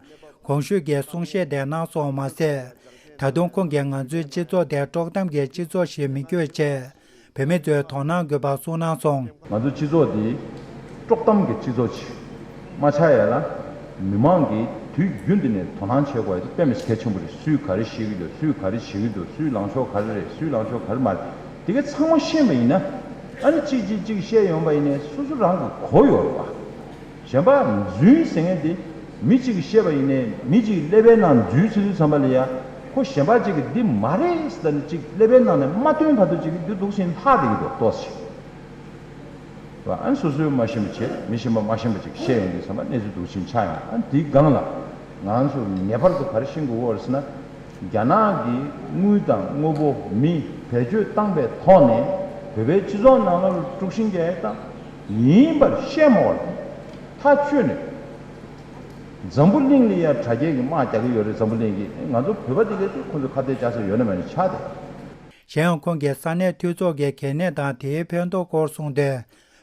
གོང་ཞུས་ཀྱི་གསུང་བཤད་དེ་གནང་སོང་བ་མ་ཟད། ད་དུང་ཁོང་གིས་ང་ཚོའི་སྤྱི་ཚོགས་དེ་དཀྲོག་གཏམ་གྱི་སྤྱི་ཚོགས་ཤིག་མི་བསྐྱོད་ཆེད། བོད་མི་ཚོས་དོ་སྣང་དགོས་པ་གསུངས་གནང་སོང་། ང་ཚོ་སྤྱི་ཚོགས་འདི་དཀྲོག་གཏམ་གྱི་སྤྱི་ཚོགས་ཤིག་མ་ཆགས་ཡ་ལ། མི་མང་གིས་དུས་རྒྱུན་དུ་ནས་དོ་སྣང་བྱེད་དགོས་ཡ་དེ་དཔེ་མི་སྲིད་གལ་ཆེན་པོ་རེད། སུས་ག་རེ་བཤད་ཀྱི་འདུག་སུས་ག་རེ་བྱེད་ཀྱི་འདུག་སུའི་ལངས་ཕྱོགས་ག་རེ་རེད། སུའི་ལངས་ཕྱོགས་ག་རེ་མ་རེད། དེ་ག་ཚང་མ་ཤེས་པ་ཡིན་ན། ཨ་ནི་གཅིག་གཅིག་གཅིག་བཤད་ཡོང་པ་ཡིན་ནའི་སོ་སོ་རང་གི་གོ་ཡོད་རེད་བ། གཞན་པ་རྫུན་ཟེར་མཁན་དེ་མི་གཅིག་གིས་བཤད་པ་ཡིན་ནའི། མི་གཅིག་གིས་ཀླད་པའི་ནང་རྫུན་ཟེར་དུས་ཙམ་པ་ལ་ཡ། ཁོ་གཞན་པ་གཅིག་གིས་འདི་མ་རེད་ཟེར་ནས་གཅིག་ཀླད་པའི་ནང་ནས་མ་བཏོན་བར་དུ་གཅིག་གིས་འདི་འདུག་སེ་ལྷག་བསྡད་ཀྱི་འདུག་ཏོག་ཙམ་ཞིག་རེད་བ། ཨ་ནི་སོ་སོས་མ་ཤེས་པ་བྱས། མི་གཞན་པ་མ་ཤེས་པ་ཅིག་བཤད་ཡོང་དུས་ཙམ་པ་གནས་ཚུལ་འདུག་ཕྱིན་ཆགས་ཡོང་། ཨ་ནི་དེའི་སྒང་ལ་ང་ཚོ་ངེས་པར་དུ་ག་རེ་ཤེས་དགོས་ཀྱི་ཡོད་རེད་ཟེར་ན། རྒྱ་ནག་གིས་དངུལ་དང་དངོས་པོ་མི་བེད་སྤྱོད་བཏང་པའི་ཐོག་ནས་བོད་པའི་སྤྱི་ཚོགས་ནང་ལོགས་ལ་དཀྲུག་ཤིང་རྒྱག་ཡས་དང་ཡིན་པར་བཤད་མ་དགོས་ལ། ཐག་ཆོད་ནས་འཛམ་བུ་གླིང་ལ་ཡ་དྲ་རྒྱའི་དམག་རྒྱག་གི་ཡོད་རེད། འཛམ་བུ་གླིང་གིས་ང་ཚོ་བོད་པ་དེ་གས་ཚོ་ཁོ་ཚོ་ཁ་གཏད་བཅག་ས་ཡོད་ན་མེད་ན་ཆགས་ཏེ། གཞན་ཡང་ཁོང་གིས་ས་གནས་འཐུས་ཚོགས་ཀྱི་གལ་གནད་དང་དེའི་ཕན་ཐོགས་སྐོར་གསུངས་ཏེ།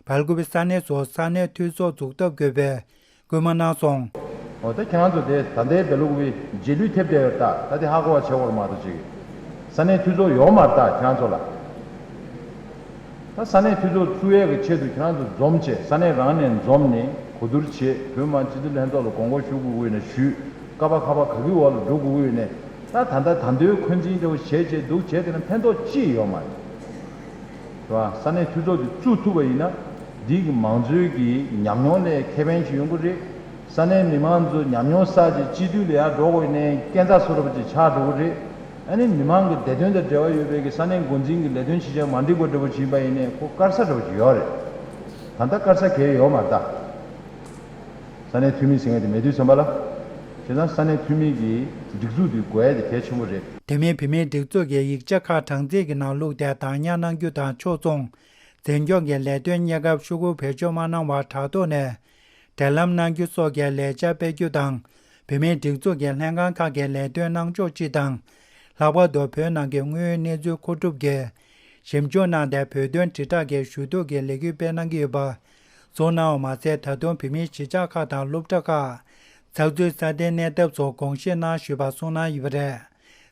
སྦེལ་ཀོབ་ས་གནས་སུ་ས་གནས་འཐུས་ཚོགས་འཛུགས་ཐབས་དགོས་པའི་སྐུལ་མ་གནང་སོང་། འོ་ད་ཁྱེད་རང་ཚོ་དེ་ད་ལྟའི་སྦེལ་ཀོབ་རྗེས་ལུས་ཐེབས་བསྡད་ཡོད་ད། ད་དེ་ཧ་གོ་བ་བྱེད་དགོས་མ་གཏོགས་ཅིག་ས་གནས་འཐུས་ཚོགས་ཡོད་མ་རེད་ད། ཁྱེད་རང་ཚོ་ལ་ད་ས་གནས་འཐུས་ཚོགས་བཙུགས་ཡས་ཀྱི་ཆེད་དུ་ཁྱེད་རང་ཚོ་འཛོམས་བྱས། ས་གནས་རང་ནས་འཛོམས་ནས་གོ་བསྡུར་བྱས། བོད་མི་མང་སྤྱི་འཐུས་ལྷན་ཚོགས་ལ་དགོངས་སྐོར་ཞུ་དགོས་ཀྱི་ཡོད་ན་ཞུས། ཀ་པ་ཁ་པ་ག་གི་འོག་ལ་འགྲོ་དགོས་ཀྱི་ཡོད་ན། ད་ད་ལྟ་ད་འདོད་འཁོན་འཛིན་འདྲ་བོ་བྱས་བྱས་འདུག་བྱས་དེ་ན་ཕན་ཐོགས་ཅི་ཡོད་མ་རེད། རེད་བ། ས་གནས་འཐུས་ཚོགས་དེ་བཙུགས་ཐུབ་པ་ཡིན་ན། འདི་གི་མང་གཙོའི་གི་ཉམས་མྱོང་ལ་ཁེ་ཕན་ཞིག་ཡོང་གི་རེད། ས་གནས་མི་མང་ཚོ་ཉམས་མྱོང་བསགས་བྱས་སྤྱི་འཐུས་ལ་ཡར་འགྲོ་དགོས་ནས་སྐས་འཛེག་བཟོ་འདྲ་པོ་ཅིག་ཆགས་འགྲོ་གི་རེད། ཨ་ནི་མི་མང་གི་བདེ་དོན་དང་འབྲེལ་བ་ཡོད་པའི་གི་ས་གནས་འགོ་འཛིན་གྱི་ལས་དོན་བྱེད་བྱ་མ་འགྲིག་པ་འདྲ་པོ་ཅིག་ཡིན་པ་ཡིན་ནའི་ཁོ་དཀར་ས་འདྲ་པོ་ཅིག་ཡོད་རེད། ད་ལྟ་དཀར་ས་གས་ཡོད་མ་རེད་ད། ས་གནས་འཐུས་མི་ཟེར་མཁན་དེ་མེད་དུས་ཙམ་པ་ལ། བྱས་ཙང་ས་གནས་འཐུས་མི་གི་སྒྲིག་འཛུགས་དེ་དགོས་ཡ་དེ་གལ་ཆེན་པོ་རེད། དེ་མིན་བོད་མིའི་སྒྲིག་འཛུགས་ཀྱི་ཡིག་ཆ་ཁག་གྲངས་རྩིས་ཀྱི་ནང་བླུགས་ཏེ་བདག་ཉར་གནང་རྒྱུ་དང་ཕྱོགས་མཚུངས་འཛིན་སྐྱོང་གི་ལས་དོན་གཉེར་སྐབས་ཤོག་གུ་བེད་སྤྱོད་མ་གནང་བར་དྲ་ཐོག་ནས་འབྲེལ་ལམ་གནང་རྒྱུ་སོགས་ཀྱི་ལས་འཆར་སྤེལ་རྒྱུ་དང་། བོད་མིའི་སྒྲིག་འཛུགས་ཀྱི་ལྷན་ཁང་ཁག་གི་ལས་དོན་གནང་ཕྱོགས་སྤྱི་དང་། ལྷག་པར་དུ་བོད་ནང་གི་དངོས་ཡོད་གནས་ཚུལ་མཁོ་སྒྲུབ་ཀྱིས་ཞིབ་འཇུག་གནང་སྟེ། བོད་དོན་དྲིལ་བསྒྲགས་ཀྱི་ཞུ་གཏུག་གི་ལས་འགུལ་སྤེལ་གནང་གི་ཡོད་པ་གསུངས་གནང་བ་མ་ཟད། ད་དུང་བོད་མིའི་གཞིས་ཆགས་ཁག་དང་སློབ་གྲྭ་ཁག་ཚགས་ཚུད་སྲ་བརྟན་གནས་ཐབས་སོགས་དགོངས་བཞེས་གནང་བཞུགས་པ་གསུངས་གནང་ཡོད་པ་རེད།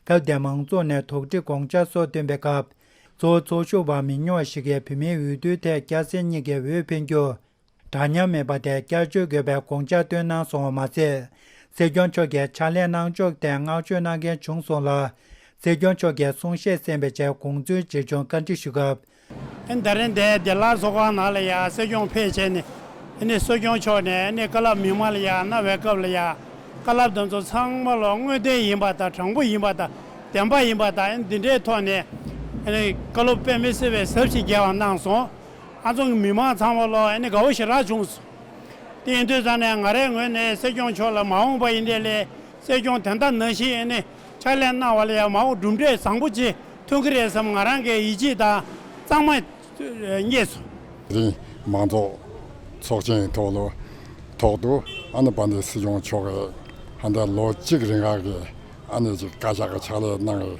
སྐབས་དེར་མང་ཚོགས་ནས་དོགས་འདྲི་དགོངས་འཆར་སོགས་བཏོན་པའི་སྐབས། གཙོ་བོ་ཚོགས་ཞུགས་པ་མི་ཉུང་བ་ཞིག་གིས་བོད་མིའི་འོས་བསྡུའི་ཐད་སྐྱ་སེར་གཉིས་ཀྱི་འོས་འཕེན་རྒྱུ་འདྲ་མཉམ་མེད་པ་དེ་བསྐྱར་བཅོས་དགོས་པའི་དགོངས་འཆར་བཏོན་གནང་སོང་བ་མ་ཟད། སྲིད་སྐྱོང་མཆོག་གིས་ཕྱག་ལས་གནང་ཕྱོགས་ཐད་བསྔགས་བརྗོད་གནང་མཁན་བྱུང་སོང་ལ། སྲིད་སྐྱོང་མཆོག་གིས་གསུང་བཤད་གསན་པའི་རྗེས་དགོངས་ཚུལ་ཇི་བྱུང་བཀའ་འདྲི་ཞུས་སྐབས། ཨ་ནི་ད་རིང་འདིར་བདེ་སླར་གསོ་ཁང་ནང་ལ་ཡ་སྲིད་སྐྱོང་ཕེབས་བྱས་ནས། ཨ་ནི་སྲིད་སྐྱོང་མཆོག་ནས་ཨ་ནི་བཀའ་སློབ་མི་མང་ལ་ཡ་གནང་བའི་སྐབས་ལ་ཡ། བཀའ་སློབ་དེ་ཚོ་ཚང་མ་ལོ་དངོས་བདེན་ཡིན་པ་དང་། དྲང་པོ་ཡིན་པ་དང་། བདེན་པ་ཡིན་པ་དང་། ཨ་ནི་འདི་འདྲའི་ཐོག་ནས་ཨ་ནི་བཀའ་སློབ་དཔེ་མི་སྲིད་པའི་ཟབ་ཞིང་རྒྱས་པ་གནང་སོང་། ཨ་ཚོགས་ཀྱི་མི་མང་ཚང་མ་ལོ་ཨ་ནི་དགའ་བོ་ཞེ་དྲག་བྱུང་སོང་། དེ་ཡིན་དུས་ཙང་ནས་ང་རའི་ངོས་ནས་སྲིད་སྐྱོང་མཆོག་ལ་མ་འོངས་པ་ཡིན་དེ་ལས་སྲིད་སྐྱོང་དེ་ལྟར་ནང་བཞིན་ཨ་ནི་ཕྱག་ལས་གནང་བ་ལ་ཡང་མ་འོངས་གྲུབ་འབྲས་བཟང་པོ་ཅིག་ཐོན་གྱི་རེད་བསམ་ང་རང་གི་ཡིད་ཆེས་དང་གཙང་མ་རྙེད་སོང་། དེ་རིང་མང་ཚོགས་ཚོགས་ཆེན་ཐོག་ལ་ཐོག་ཏུ་ཨ་ནི་དཔལ་ལྡན་སྲིད་སྐྱོང་མཆོག་གིས་ཧ་ད་ལོ་གཅིག་རིང་ག་གི་ཨ་ནི་ཅིག་བཀའ་ཤག་གི་ཕྱག་ལས་གནང་བའི་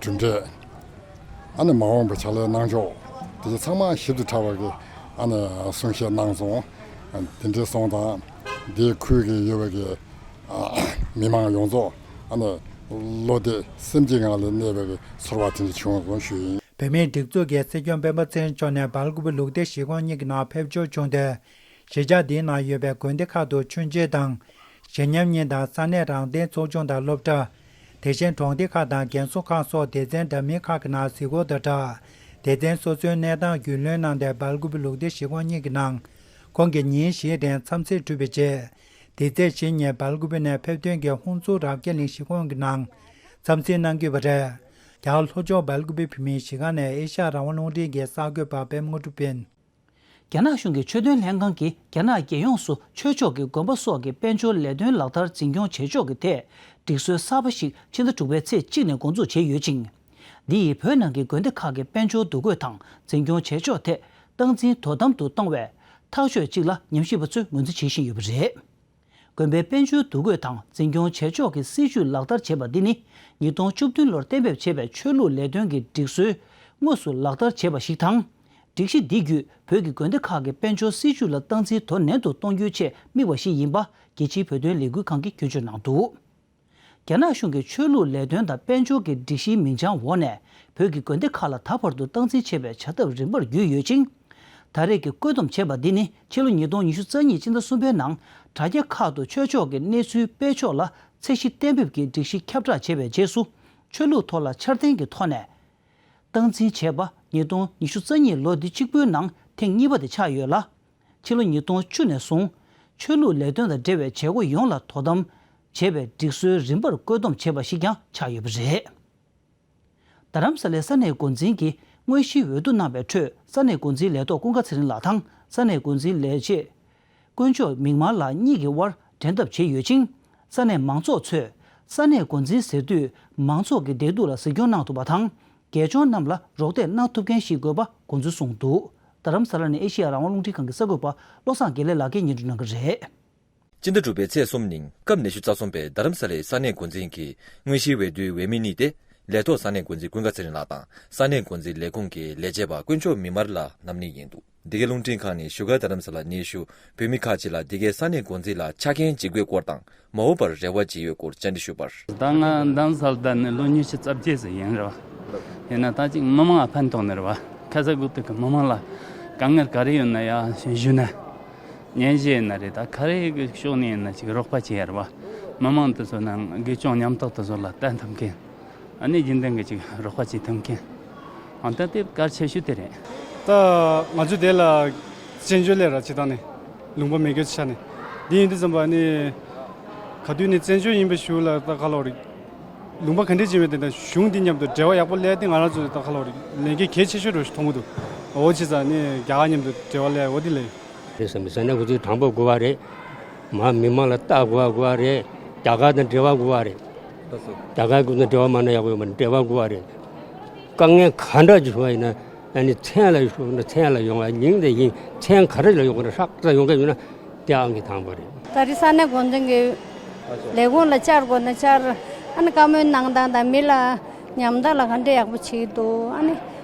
གྲུབ་འབྲས། ཨ་ནི་མ་འོངས་པའི་ཕྱག་ལས་གནང་ཕྱོགས་དེ་ཚོ་ཚང་མ་ཞིབ་ཏུ་ཕྲ་བ་གི་ཨ་ནི་གསུང་བཤད་གནང་སོང་། དེ་འདྲའི་སོང་ཙང་དེའི་ཁུལ་གྱི་ཡོད་པའི་གི་མི་མང་ཡོངས་རྫོགས་ཨ་ནི་བློ་བདེ་སེམས་སྐྱིད་ངང་ལ་གནས་པའི་གི་ཚོར་བ་དེ་འདྲ་བྱུང་སོང་ཞུ་ཡིན། བོད་མིའི་སྒྲིག་འཛུགས་ཀྱི་སྲིད་སྐྱོང་སྤེན་པ་ཚེ་རིང་མཆོག་ནས་སྦེལ་ཀོབ་ལུགས་བདེ་གཞིས་ཁོངས་གཉིས་ཀྱི་ནང་ཕེབས་འབྱོར་བྱུང་སྟེ། གཞིས་ཆགས་འདིའི་ནང་ཡོད་པའི་དགོན་སྡེ་ཁག་ཏུ་མཆོད་མཇལ་དང་། བཞེས་ཉམས་གཉིས་དང་ས་གནས་རང་བདེན་ཚོགས་ཆུང་དང་སློབ་གྲྭ། དེ་བཞིན་གྲོང་སྡེ་ཁག་དང་རྒན་གསོ་ཁང་སོགས་སྡེ་ཚན་འདྲ་མིན་ཁག་གི་ནང་གཟིགས་སྐོར་དང་སྦྲགས། སྡེ་ཚན་སོ་སོའི་གནས་སྟངས་རྒྱུས་ལོན་གནང་སྟེ། སྦེལ་ཀོབ་ལུགས་བདེ་གཞིས་ཁོངས་གཉིས་ཀྱི་ནང་ཁོང་གིས་ཉིན་བཞིའི་རིང་འཚམས་གཟིགས་གྲུབ་པའི་རྗེས། དེ་ཚེས་བཞི་ཉིན་སྦེལ་ཀོབ་ནས་ཕེབས་ཐོན་གྱི་ཧོང་ཙུའུ་རབ་རྒྱས་གླིང་གཞིས་ཁོངས་ཀྱི་ནང་འཚམས་གཟིགས་གནང་གི་ཡོད་པ་རེད། རྒྱ་གར་ལྷོ་ཕྱོགས་སྦེལ་ཀོབ་བོད་མིའི་གཞིས་ཁང་ནས་ཨེ་ཤ་ཡ་རང་དབང་རླུང་འཕྲིན་གྱི་གསར་འགོད་པ་པད་མ་དངོས་གྲུབ་ཡིན། རྒྱ་ནག་གཞུང་གི་ཆོས་དོན་ལྷན་ཁང་གིས་རྒྱ་ནག་རྒྱལ་ཡོངས་སུ་ཆོས་ཕྱོགས་ཀྱི་དགོན་པ་སོགས་ཀྱི་དཔལ་འབྱོར་ལས་དོན་ལག་བསྟར་འཛིན་སྐྱོང་བྱེད་ཕྱོགས་ཀྱི་ཐད་སྒྲིག་སྲོལ་གསར་པ་ཞིག་ཕྱི་ཟླ་དྲུག་པའི་ཚེས་གཅིག་ནས་འགོ་འཛུགས་བྱས་ཡོད་ཅིང་། འདི་ཡིས་བོད་ནང་གི་དགོན་སྡེ་ཁག་གི་དཔལ་འབྱོར་འདུ་འགོད་དང་འཛིན་སྐྱོང་བྱེད་ཕྱོགས་ཐད་སྟངས་འཛིན་དོ་དམ་དུ་གཏོང་བའི་ཐག་གཅོད་ཅིག་ལ་ཉམས་ཞིབ་པ་ཚོས་ངོས་འཛིན་བྱེད་བཞིན་ཡོད་པ་རེད། དགོན་པའི་དཔལ་འབྱོར་འདུ་འགོད་དང་འཛིན་སྐྱོང་བྱེད་ཕྱོགས་ཀྱི་སྲིད་ཇུས་ལག་བསྟར་བྱས་པ་འདི་ནི་ཉིས་སྟོང་བཅུ་བདུན་ལོར་གཏན་འབེབས་བྱས་པའི་ཆོས་ལུགས་ལས་དོན་གྱི་སྒྲིག་སྲོལ་དངོས་སུ་ལག་བསྟར་བྱས་པ་ཞིག་དང་། སྒྲིག་གཞི་འདི་བརྒྱུད་བོད་ཀྱི་དགོན་སྡེ་ཁག་གི་དཔལ་འབྱོར་སྲིད་ཇུས་ལ་སྟངས་འཛིན་དོ་ནན་དུ་གཏོང་རྒྱུའི་ཆེད་དམིགས་པ་ཞིག་ཡིན་པ་རྒྱལ་སྤྱིའི་བོད་དོན་ལས་འགུལ་ཁང་གིས་སྐྱོན་བརྗོད་གནང་འདུག་རྒྱ་ནག་གཞུང་གིས་ཆོས་ལུགས་ལས་དོན་དང་དཔལ་འབྱོར་གྱི་སྒྲིག་གཞིའི་མིང་བྱང་འོག་ནས་བོད་ཀྱི་དགོན་སྡེ་ཁག་ལ་ད་བར་དུ་སྟངས་འཛིན་བྱས་པའི་བྱ་ཐབས་རིམ་པར་བརྒྱུད་ཡོད་ཅིང་། ད་རེས་ཀྱི་བཀོད་འདོམས་བྱས་པ་འདི་ནི་ཕྱི་ལོ་ཉིས་སྟོང་ཉི་ཤུ་རྩ་གཉིས་སྤྱི་ཟླ་གསུམ་པའི་ནང་དྲ་རྒྱ་ཁག་ཏུ་ཆོས་ཕྱོགས་ཀྱི་གནས་ཚུལ་སྤེལ་ཕྱོགས་ལ་ཚད་གཞི་གཏན་འབེབས་ཀྱི་སྒྲིག་གཞི་ཁྱབ་བསྒྲགས་བྱས་པའི་རྗེས་སུ་ཆོས་ལུགས་ཐོག་ལ་འཆར་ལྡན་གྱི་ཐོག་ནས། སྟངས་འཛིན་བྱས་པ་ཉིས་སྟོང་ཉི་ཤུ་རྩ་གཉིས་ལོ་འདི་གཅིག་པུའི་ནང་ཐེངས་གཉིས་པ་དེ་ཆགས་ཡོད་ལ། ཕྱི་ལོ་ཉིས་སྟོང་བཅུ་ནས་བཟུང་ཆོས་ལུགས་ལས་དོན་དང་འབྲེལ་བའི་བྱེད་སྒོ་ཡོངས་ལ་དོ་དམ་བྱས་པའི་སྒྲིག་སྲོལ་རིམ་པར་བཀོད་འདོམས་བྱས་པ་ཞིག་ཀྱང་ཆགས་ཡོད་པ་རེད། རྡ་རམ་ས་ལའི་ས་གནས་འགོ་འཛིན་གྱིས་དངོས་གཞིའི་འོས་བསྡུ་གནང་བའི་ཁྲོད་ས་གནས་འགོ་འཛིན་ལས་ཐོག་ཀུན་དགའ་ཚེ་རིང་ལགས་དང་ས་གནས་འགོ་འཛིན་ལས་བྱེད་དཀོན་མཆོག་མིག་དམར་ལགས་གཉིས་ཀྱི་དབར་འགྲན་ཐབས་བྱས་ཡོད་ཅིང་། ས་གནས་མང་ཚོགས་ཚོས་ས་གནས་འགོ་འཛིན་ཟེར་དུས་མང་ཚོགས་ཀྱི་བདེ་སྡུག་ལ་གཟིགས་སྐྱོང་གནང་ཐུབ་པ་དང་། རྒས་གཅོང་རྣམས་ལ་རོགས་འདེགས་གནང་ཐུབ་མཁན་ཞིག་དགོས་པ་དགོངས་ཚུལ་གསུངས་འདུག་རྡ་རམ་ས་ལ་ནས་ཨེ་ཤེ་ཡ་རང་དབང་རླུང་འཕྲིན་ཁང་གི་གསར་འགོད་པ་བློ་བཟང་དགེ་ལེགས་ལགས་ཀྱིས་སྙན་སྒྲོན་གནང་གི་རེད། སྤྱི་ཟླ་དྲུག་པའི་ཚེས་གསུམ་ཉིན་སྐབས་ཉི་ཤུ་རྩ་གསུམ་པའི་རྡ་རམ་ས་ལའི་ས་གནས་འགོ་འཛིན་གྱི་དངོས་གཞིའི་འོས་བསྡུའི་འོས་མི་གཉིས་ཏེ། ལས་ཐོག་ས་གནས་འགོ་འཛིན་ཀུན་དགའ་ཚེ་རིང་ལགས་དང་ས་གནས་འགོ་འཛིན་ལས་ཁུངས་ཀྱི་ལས་བྱེད་པ་དཀོན་མཆོག་མིག་དམར་ལགས་རྣམ་གཉིས་ཡིན་འདུག་འདི་གའི་རླུང་འཕྲིན་ཁང་ནས་བཞུགས་སྒར་རྡ་རམ་ས་ལ་གནས་བཞུགས་བོད་མི་ཁག་ཅིག་ལ་འདི་གའི་ས་གནས་འགོ་འཛིན་ལ་ཆ་རྐྱེན་ཇི་དགོས་སྐོར་དང་མ་འོངས་པར་རེ་བ་ཇི་ཡོད་སྐོར་བཅར་འདྲི་ཞུས་པར། ད་ང་རྡ་རམ་ས་ལ་བསྡད་ནས་ལོ་ཉི་ཤུ་རྩ་བརྒྱད་ཙམ་ཡིན་རེད་བ། ཡིན་ན་ད་ཅིག་མི་མང་ལ་ཕན་ཐོགས་ནི་རེད་བ། ཁ་ས་གུ་དུ་གི་མི་མང་ལ་དཀའ་ངལ་ག་རེ་ཡོད་ན་ཡ་ཞུས་ན། སྙན་ཞུ་ཡིན་ན་རེད། ད་ག་རེ་གི་ཕྱོགས་ནས་ཡིན་ན་ཅིག་རོགས་པ་བྱེད་ཡ་རེད་བ། མི་མང་དེ་ཚོ་ནང་དགེ་སྦྱོང་ཉམས་རྟོགས་དེ་ཚོ་ལ་བསྟན་ཐུབ་མཁན། ཨ་ནི་རྒྱུན་ལྡན་གྱི་ཅིག་རོགས་པ་བྱེད་ཐུབ་མཁན། ཨ་ད་དེ་གལ་ཆེ་ཤོས་དེ་རེད། ད་ང་ཚོ་དེ་ལ་བཙན་བྱོལ་ལས་ར་བྱེད་སྟངས་ནི་ལུང་པ་མེད་རྒྱུ་ཆ་ནས་འདི་ཡིན་དུས་ཙམ་པ་ནི་ག་དུས་ནི་བཙན་བྱོལ་ཡིན་པའི་ཞུ་ལ་ད་ག་ལོག་རེད། ལུང་པ་ག་འདྲས་ཅིག་ཡིན་པའི་དེ་འདྲ་གཞུང་འདི་མཉམ་དུ་འབྲེལ་བ་ཡག་པོ་སླེབས་ཏེ་ང་རང་ཚོ་ད་ག་ལོག་རེད་ལས་འགན་གལ་ཆེ་ཤོས་རུ་མཐོང་གི་འདུག་འོ་བྱས་ཙང་ནི་རྒྱ་གར་མཉམ་དུ་འབྲེལ་བ་སླེབས་འོ་དེ་ལས། རེད་བསམ་པའི་ས་གནས་འགོ་འཛིན་དྲང་པོ་དགོས་པ་རེད། མ་མི་མང་ལ་ལྟ་དགོས་པ་དགོས་པ་རེད། རྒྱ་གར་དང་འབྲེལ་བ་དགོས་པ་རེད། རྒྱ་གར་ཀུན་དང་འབྲེལ་བ་མ་ན་ཡག་པོ་ཡོད་མ་རེད། འབྲེལ་བ་དགོས་པ་རེད། དཀའ་ངལ་ག་འདྲ་ཅིག་བྱུང་བ་ཡིན་ན་ཨ་ནི་མཚན་ལ་ཞུགས་ན་མཚན་ལ་ཡོང་བ་ཉིན་དེ་ཡིན་མཚན་ག་འདྲ་ལ་ཡོང་གི་ན་ཧྲག་ཙམ་ཡོང་གི་ཡོད་ན་དེ་ཨང་ཀི་དང་པོ་རེད། ད་རེས་ས་གནས་འགོ་འཛིན་གྱི་ལས་ཁུངས་ལ་བཅར་དགོས་ན་བཅར། ཨ་ནི་བཀའ་མོལ་གནང་སྟངས་དང་མི་ལ་ཉམས་ཐག་ལ་ག་འདྲ་ཡག་པོ་བྱེད་ཀྱི་འདུག་ཨ་ནི་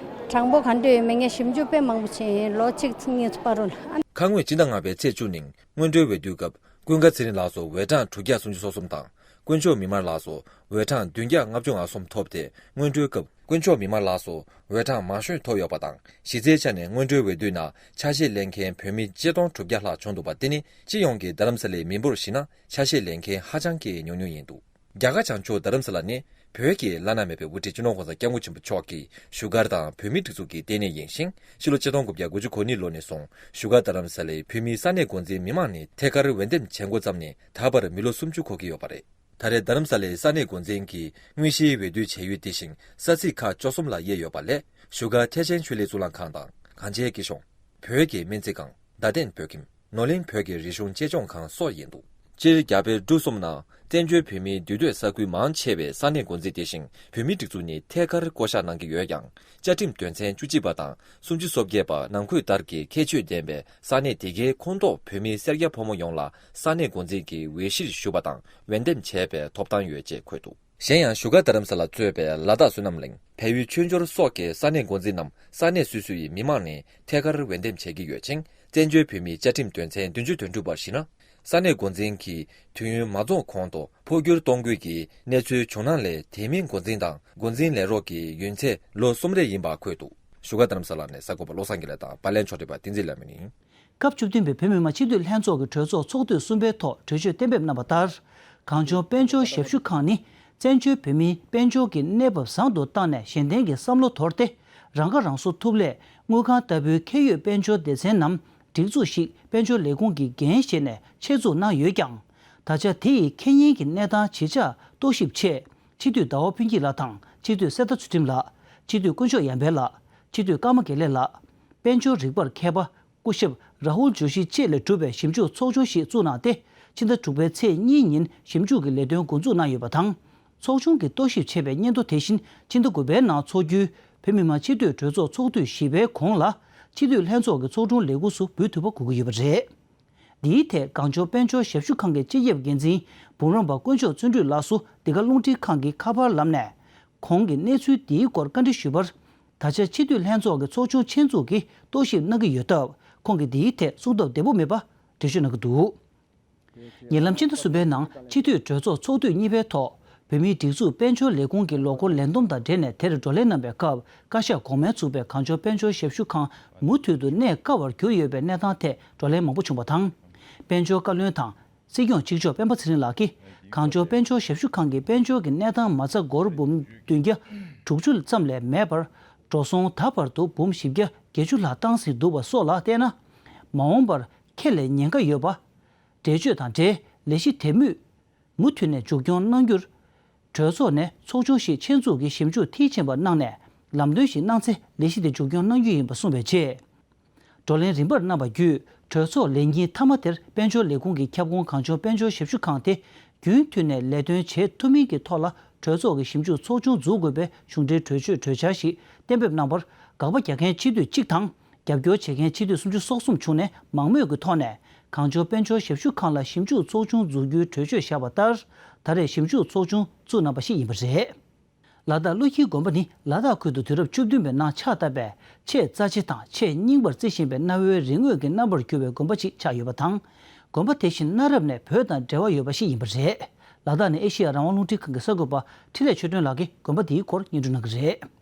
དྲང་པོ་ག་འདྲ་ཡོད་མེད་ངས་ཞིབ་འཇུག་དཔེ་མང་པོ་བྱས་ཡིན་ལོ་གཅིག་གཉིས་བར་རུ་ལ། ཨ་ནི། ཁ་སྔོན་སྤྱི་ཟླ་ལྔ་པའི་ཚེས་བཅུ་ཉིན་སྔོན་འགྲོའི་འོས་བསྡུའི་སྐབས་ཀུན་དགའ་ཚེ་རིང་ལགས་སུ་འོས་གྲངས་དྲུག་བརྒྱ་སུམ་ཅུ་སོ་གསུམ་དང་། དཀོན་མཆོག་མི་དམར་ལགས་སུ་འོས་གྲངས་བདུན་བརྒྱ་ལྔ་བཅུ་ང་གསུམ་ཐོབ་སྟེ། སྔོན་འགྲོའི་སྐབས་དཀོན་མཆོག་མི་དམར་ལགས་སུ་འོས་གྲངས་མང་ཤོས་ཐོབ་ཡོད་པ་དང་། གཞི་རྩའི་ཆ་ནས་སྔོན་འགྲོའི་འོས་བསྡུའི་ནང་ཆ་ཤས་ལེན་མཁན་བོད་མི་ཆིག་སྟོང་དྲུག་བརྒྱ་ལྷག་བྱུང་འདུག་པ། དེ་ནི་སྤྱི་ཡོངས་ཀྱི་རྡ་རམ་ས་ལའི་མི་འབོར་གཞི་ནང་ཆ་ཤས་ལེན་མཁན་ཧ་ཅང་གི་ཉུང་ཉུང་ཡིན་འདུག་རྒྱ་གར་བྱང་ཕྱོགས་རྡ་རམ་ས་ལ་ནི་བོད་ཀྱི་བླ་ན་མེད་པའི་དབུ་ཁྲིད་སྤྱི་ནོར་༸གོང་ས་༸སྐྱབས་མགོན་ཆེན་པོ་མཆོག་གི་བཞུགས་སྒར་དང་བོད་མིའི་སྒྲིག་འཛུགས་ཀྱི་ལྟེ་གནས་ཡིན་ཞིང་། ཕྱི་ལོ་ཆིག་སྟོང་དགུ་བརྒྱ་དགུ་བཅུ་གོ་གཉིས་ལོ་ནས་བཟུང་བཞུགས་སྒར་རྡ་རམ་ས་ལའི་བོད་མིའི་ས་གནས་འགོ་འཛིན་མི་མང་ནས་ཐད་ཀར་འོས་འདེམས་བྱེད་འགོ་བརྩམས་ནས་ད་བར་མི་ལོ་སུམ་ཅུ་འཁོར་གྱི་ཡོད་པ་རེད། ད་རེས་རྡ་རམ་ས་ལའི་ས་གནས་འགོ་འཛིན་གྱི་དངོས་གཞིའི་འོས་བསྡུ་བྱ་ཡུལ་དེ་བཞིན་ས་ཚིགས་ཁག་བཅུ་གསུམ་ལ་དབྱེ་ཡོད་པ་ལས་བཞུགས་སྒར་ཐེག་ཆེན་ཆོས་གླིང་གཙུག་ལག་ཁང་དང་གངས་ཅན་སྐྱིད་གཤོངས། བོད་ཀྱི་སྨན་རྩིས་ཁང་། རྡ་སྟེང་བོད་ཁྱིམ། ནོར་གླིང་བོད་ཀྱི་རིག་གཞུང་གཅེས་སྐྱོང་ཁང་སོགས་ཡིན་འདུག་སྤྱིར་རྒྱ་བལ་འབྲུག་གསུམ་ནང་བཙན་བྱོལ་བོད་མིའི་འདུས་སྡོད་ས་ཁུལ་མང་ཆེ་བའི་ས་གནས་འགོ་འཛིན་དེ་བཞིན་བོད་མིའི་སྒྲིག་འཛུགས་ནས་ཐད་ཀར་བསྐོ་གཞག་གནང་གི་ཡོད་ཀྱང་། བཅའ་ཁྲིམས་དོན་ཚན་བཅུ་གཅིག་པ་དང་སུམ་ཅུ་སོ་བརྒྱད་པ་ནང་འཁོད་ལྟར་གྱི་ཁྱད་ཆོས་ལྡན་པའི་ས་གནས་དེ་གའི་ཁོངས་གཏོགས་བོད་མིའི་སེར་སྐྱ་ཕོ་མོ་ཡོངས་ལ་ས་གནས་འགོ་འཛིན་གྱི་འོས་གཞིར་ཞུགས་པ་དང་འོས་འདེམས་བྱས་པའི་ཐོབ་ཐང་ཡོད་ཅེས་འཁོད་འདུག་གཞན་ཡང་བཞུགས་སྒར་རྡ་རམ་ས་ལ་གཙོས་པའི་ལ་དྭགས་བསོད་ནམས་གླིང་། བལ་ཡུལ་ཆོས་འབྱོར་སོགས་ཀྱི་ས་གནས་འགོ་འཛིན་རྣམས་ས་གནས་སོ་སོའི་མི་མང་ནས་ཐད་ཀར་འོས་འདེམས་བྱེད་ཀྱི་ཡོད་ཅིང་། བཙན་བྱོལ་བོད་མིའི་བཅའ་ཁྲིམས་དོན་ཚན་བདུན་ཅུ་དོན་དྲུག་པར་གཞིགས་ན། ས་གནས་འགོ་འཛིན་གྱི་དུས་ཡུན་མ་རྫོགས་གོང་དུ་འཕོ་འགྱུར་གཏོང་དགོས་ཀྱི་གནས་ཚུལ་བྱུང་ན་ལས། དེ་མིན་འགོ་འཛིན་དང་འགོ་འཛིན་ལས་རོགས་ཀྱི་ཡུན་ཚད་ལོ་གསུམ་རེ་ཡིན་པ་འཁོད་འདུག་བཞུགས་སྒར་རྡ་རམ་ས་ལ་ནས་གསར་འགོད་པ་བློ་བཟང་དགེ་ལེགས་དང་པར་ལེན་ཕྱོགས་སྒྲིག་པ་བསྟན་འཛིན་ལྷ་མོ་ཡིན། སྐབས་བཅུ་བདུན་པའི་བོད་མི་མང་སྤྱི་འཐུས་ལྷན་ཚོགས་ཀྱི་གྲོས་ཚོགས་ཚོགས་དུས་གསུམ་པའི་ཐོག་གྲོས་ཆོད་གཏན་འབེབས་གནང་བ་ལྟར། གངས་ལྗོངས་དཔལ་འབྱོར་ཞབས་ཞུ་ཁང་ནི་བཙན་བྱོལ་བོད་མིའི་དཔལ་འབྱོར་གྱི་གནས་བབ་བཟང་དུ་བཏང་ནས་གཞན་བརྟེན་གྱི་བསམ་བློ་དོར་ཏེ། རང་ཁ་རང་གསོ་ཐུབ་སླད་དངུལ་ཁང་ལྟ་བུའི་ཁེ་ཡོད་དཔལ་འབྱོར་སྡེ་ཚན་ནམ་སྒྲིག་འཛུགས་ཤིག་དཔལ་འབྱོར་ལས་ཁུངས་ཀྱི་འགན་བཞེས་ནས་ཆེད་འཛུགས་གནང་ཡོད་ཀྱང་། ད་ཆ་དེ་ཡི་ཁེ་ཉེན་གྱི་གནས་སྟངས་ཇི་ཆགས་རྟོག་ཞིབ་ཆེད་སྤྱི་འཐུས་ཟླ་བ་ཕུན་སྐྱིད་ལགས་དང་སྤྱི་འཐུས་གསེར་རྟ་ཚུལ་ཁྲིམས་ལགས། སྤྱི་འཐུས་དཀོན་མཆོག་ཡར་འཕེལ་ལགས། སྤྱི་འཐུས་ཀརྨ་དགེ་ལེགས་ལགས། དཔལ་འབྱོར་རིག་པར་མཁས་པ་སྐུ་ཞབས་ར་ཧུལ་ཇོ་ཤི་བཅས་ལས་གྲུབ་པའི་ཞིབ་འཇུག་ཚོགས་ཆུང་ཞིག་བཙུགས་གནང་སྟེ། ཕྱི་ཟླ་དྲུག་པའི་ཚེས་གཉིས་ཉིན་ཞིབ་འཇུག་གི་ལས་དོན་འགོ་འཛུགས་གནང་ཡོད་པ་དང་། ཚོགས་ཆུང་གིས་རྟོག་ཞིབ་བྱས་པའི་སྙན་ཐོ་དེ་བཞིན་ཕྱི་ཟླ་དགུ་པའི་ནང་འཚོགས་རྒྱུའི་བོད་མི་མང་སྤྱི་འཐུས་གྲོས་ཚོགས་ཚོགས་དུས་བཞི་པའི་གོང་ལ་སྤྱི་འཐུས་ལྷན་ཚོགས་ཀྱི་ཚོགས་དྲུང་ལས་ཁུངས་སུ་འབུལ་ཐུབ་པ་དགོས་ཀྱི་ཡོད་པ་རེད། འདིའི་ཐད་གངས་ལྗོངས་དཔལ་འབྱོར་ཞབས་ཞུ་ཁང་གི་སྤྱི་ཁྱབ་འགན་འཛིན་འབུམ་རམས་པ་དཀོན་མཆོག་བརྩོན་འགྲུས་ལགས་སུ་འདི་ག་རླུང་འཕྲིན་ཁང་གི་ཁ་པར་ལམ་ནས་ཁོང་གིས་གནས་ཚུལ་འདིའི་སྐོར་བཀའ་འདྲི་ཞུས་པར། ད་ཆ་སྤྱི་འཐུས་ལྷན་ཚོགས་ཀྱི་ཚོགས་ཆུང་ཆེད་འཛུགས་ཀྱིས་རྟོག་ཞིབ་གནང་གི་ཡོད་སྟབས། ཁོང་གིས་འདིའི་ཐད་གསུང་སྟབས་བདེ་པོ་མེད་པ་འགྲེལ་བརྗོད་གནང་གི་འདུག་ཉེ་ལམ་ཕྱི་ཟླ་གསུམ་པའི་ནང་སྤྱི་འཐུས་གྲོས་ཚོགས་ཚོགས་དུས་གཉིས་པའི་ཐོག་བོད་མིའི་སྒྲིག་འཛུགས་དཔལ་འབྱོར་ལས་ཁུངས་ཀྱི་ལོ་འཁོར་ལས་བསྡོམས་དང་འབྲེལ་ནས་དེར་བགྲོ་གླེང་གནང་བའི་སྐབས། བཀའ་ཤག་གོང་མའི་ཚུགས་པའི་གངས་ལྗོངས་དཔལ་འབྱོར་ཞབས་ཞུ་ཁང་མུ་མཐུད་དུ་གནས་དཀའ་བར་གྱུར་ཡོད་པའི་གནས་སྟངས་ཐད་བགྲོ་གླེང་མང་པོ་བྱུང་བ་དང་། དཔལ་འབྱོར་བཀའ་བློན་དང་སྲིད་སྐྱོང་གཅིག་ལྕོགས་སྤེན་པ་ཚེ་རིང་ལགས་ཀྱིས། གངས་ལྗོངས་དཔལ་འབྱོར་ཞབས་ཞུ་ཁང་གི་དཔལ་འབྱོར་གྱི་གནས་སྟངས་མ་རྩ་སྒོར་འབུམ་བདུན་བརྒྱ་དྲུག་ཅུ་ཙམ་ལས་མེད་པར། འགྲོ་སོང་ད་བར་དུ་འབུམ་བཞི་བརྒྱ་བརྒྱད་ཅུ་ལྷག་བཏང་ཟིན་འདུག་པ་སོགས་ལ་བལྟས་ན། མ་འོངས་པར་ཁེ་ལས་ཉེན་ཁ་ཡོད་པ། འགྲེལ་བརྗོད་དང་འབྲེལ་ལས་གཞི་དེ་མུ་མཐུད་ནས་མཇུག་སྐྱོང་གནང་རྒྱུར། གྲོས་ཚོགས་ནས་ཚོགས་ཆུང་ཞིག་ཆེད་འཛུགས་ཀྱིས་ཞིབ་འཇུག་མཐིལ་ཕྱིན་པ་གནང་ནས་ལམ་སྟོན་ཞིག་གནང་ཚེ་ལས་གཞི་དེ་མཇུག་སྐྱོང་གནང་རྒྱུ་ཡིན་པ་གསུངས་པའི་རྗེས། བགྲོ་གླེང་རིམ་པར་གནང་བ་བརྒྱུད་གྲོས་ཚོགས་ལས་ཉིན་མཐའ་མ་དེར་དཔལ་འབྱོར་ལས་ཁུངས་ཀྱི་ཁྱབ་ཁོངས་གངས་ལྗོངས་དཔལ་འབྱོར་ཞབས་ཞུ་ཁང་དེ་རྒྱུན་མཐུད་ནས་ལས་དོན་བྱེད་ཐུབ་མིན་གྱི་ཐོག་ལ་གྲོས་ཚོགས་ཀྱི་ཞིབ་འཇུག་ཚོགས་ཆུང་འཛུགས་དགོས་པའི་གཞུང་འབྲེལ་གྲོས་ཆོད་གྲོས་འཆར་ཞིག་གཏན་འབེབས་གནང་བར་དགག་པ་རྒྱག་མཁན་སྤྱི་འཐུས་གཅིག་དང་། རྒྱབ་སྐྱོར་བྱེད་མཁན་སྤྱི་འཐུས་སུམ་ཅུ་སོ་གསུམ་བྱུང་ནས་མང་མོས་ཀྱི་ཐོག་ནས་གངས་ལྗོངས་དཔལ་འབྱོར་ཞབས་ཞུ་ཁང་ལ་ཞིབ་འཇུག་ཚོགས་ཆུང་འཛུགས་རྒྱུའི་གྲོས་ཆོད་བཞག་པ་ལྟར། ད་རེས་ཞིབ་འཇུག་ཚོགས་ཆུང་བཙུགས་གནང་པ་ཞིག་ཡིན་པ་རེད། ལ་དྭགས་ཀླུ་འཁྱིལ་དགོན་པ་ནི་ལ་དྭགས་ཁུལ་དུ་དུས་རབས་བཅུ་བདུན་པའི་ནང་ཕྱག་བཏབ་པའི་ཆེས་རྩ་ཆེ་དང་ཆེས་རྙིང་པར་བརྩི་བཞིན་པའི་གནའ་བོའི་རིག་དངོས་ཀྱི་རྣམ་པར་གྱུར་པའི་དགོན་པ་ཞིག་ཆགས་ཡོད་པ་དང་། དགོན་པ་དེ་བཞིན་གནའ་རབས་ནས་བོད་དང་འབྲེལ་བ་ཡོད་པ་ཞིག་ཡིན་པ་རེད། ལ་དྭགས་ནས་ཨེ་ཤེ་ཡ་རང་དབང་རླུང་འཕྲིན་ཁང་གི་གསར་འགོད་པ་འཕྲིན་ལས་ཆོས་སྒྲོན་ལགས་ཀྱིས་དགོན་པ་འདིའི་སྐོར་སྙན་སྒྲོན་གནང་གི་རེད།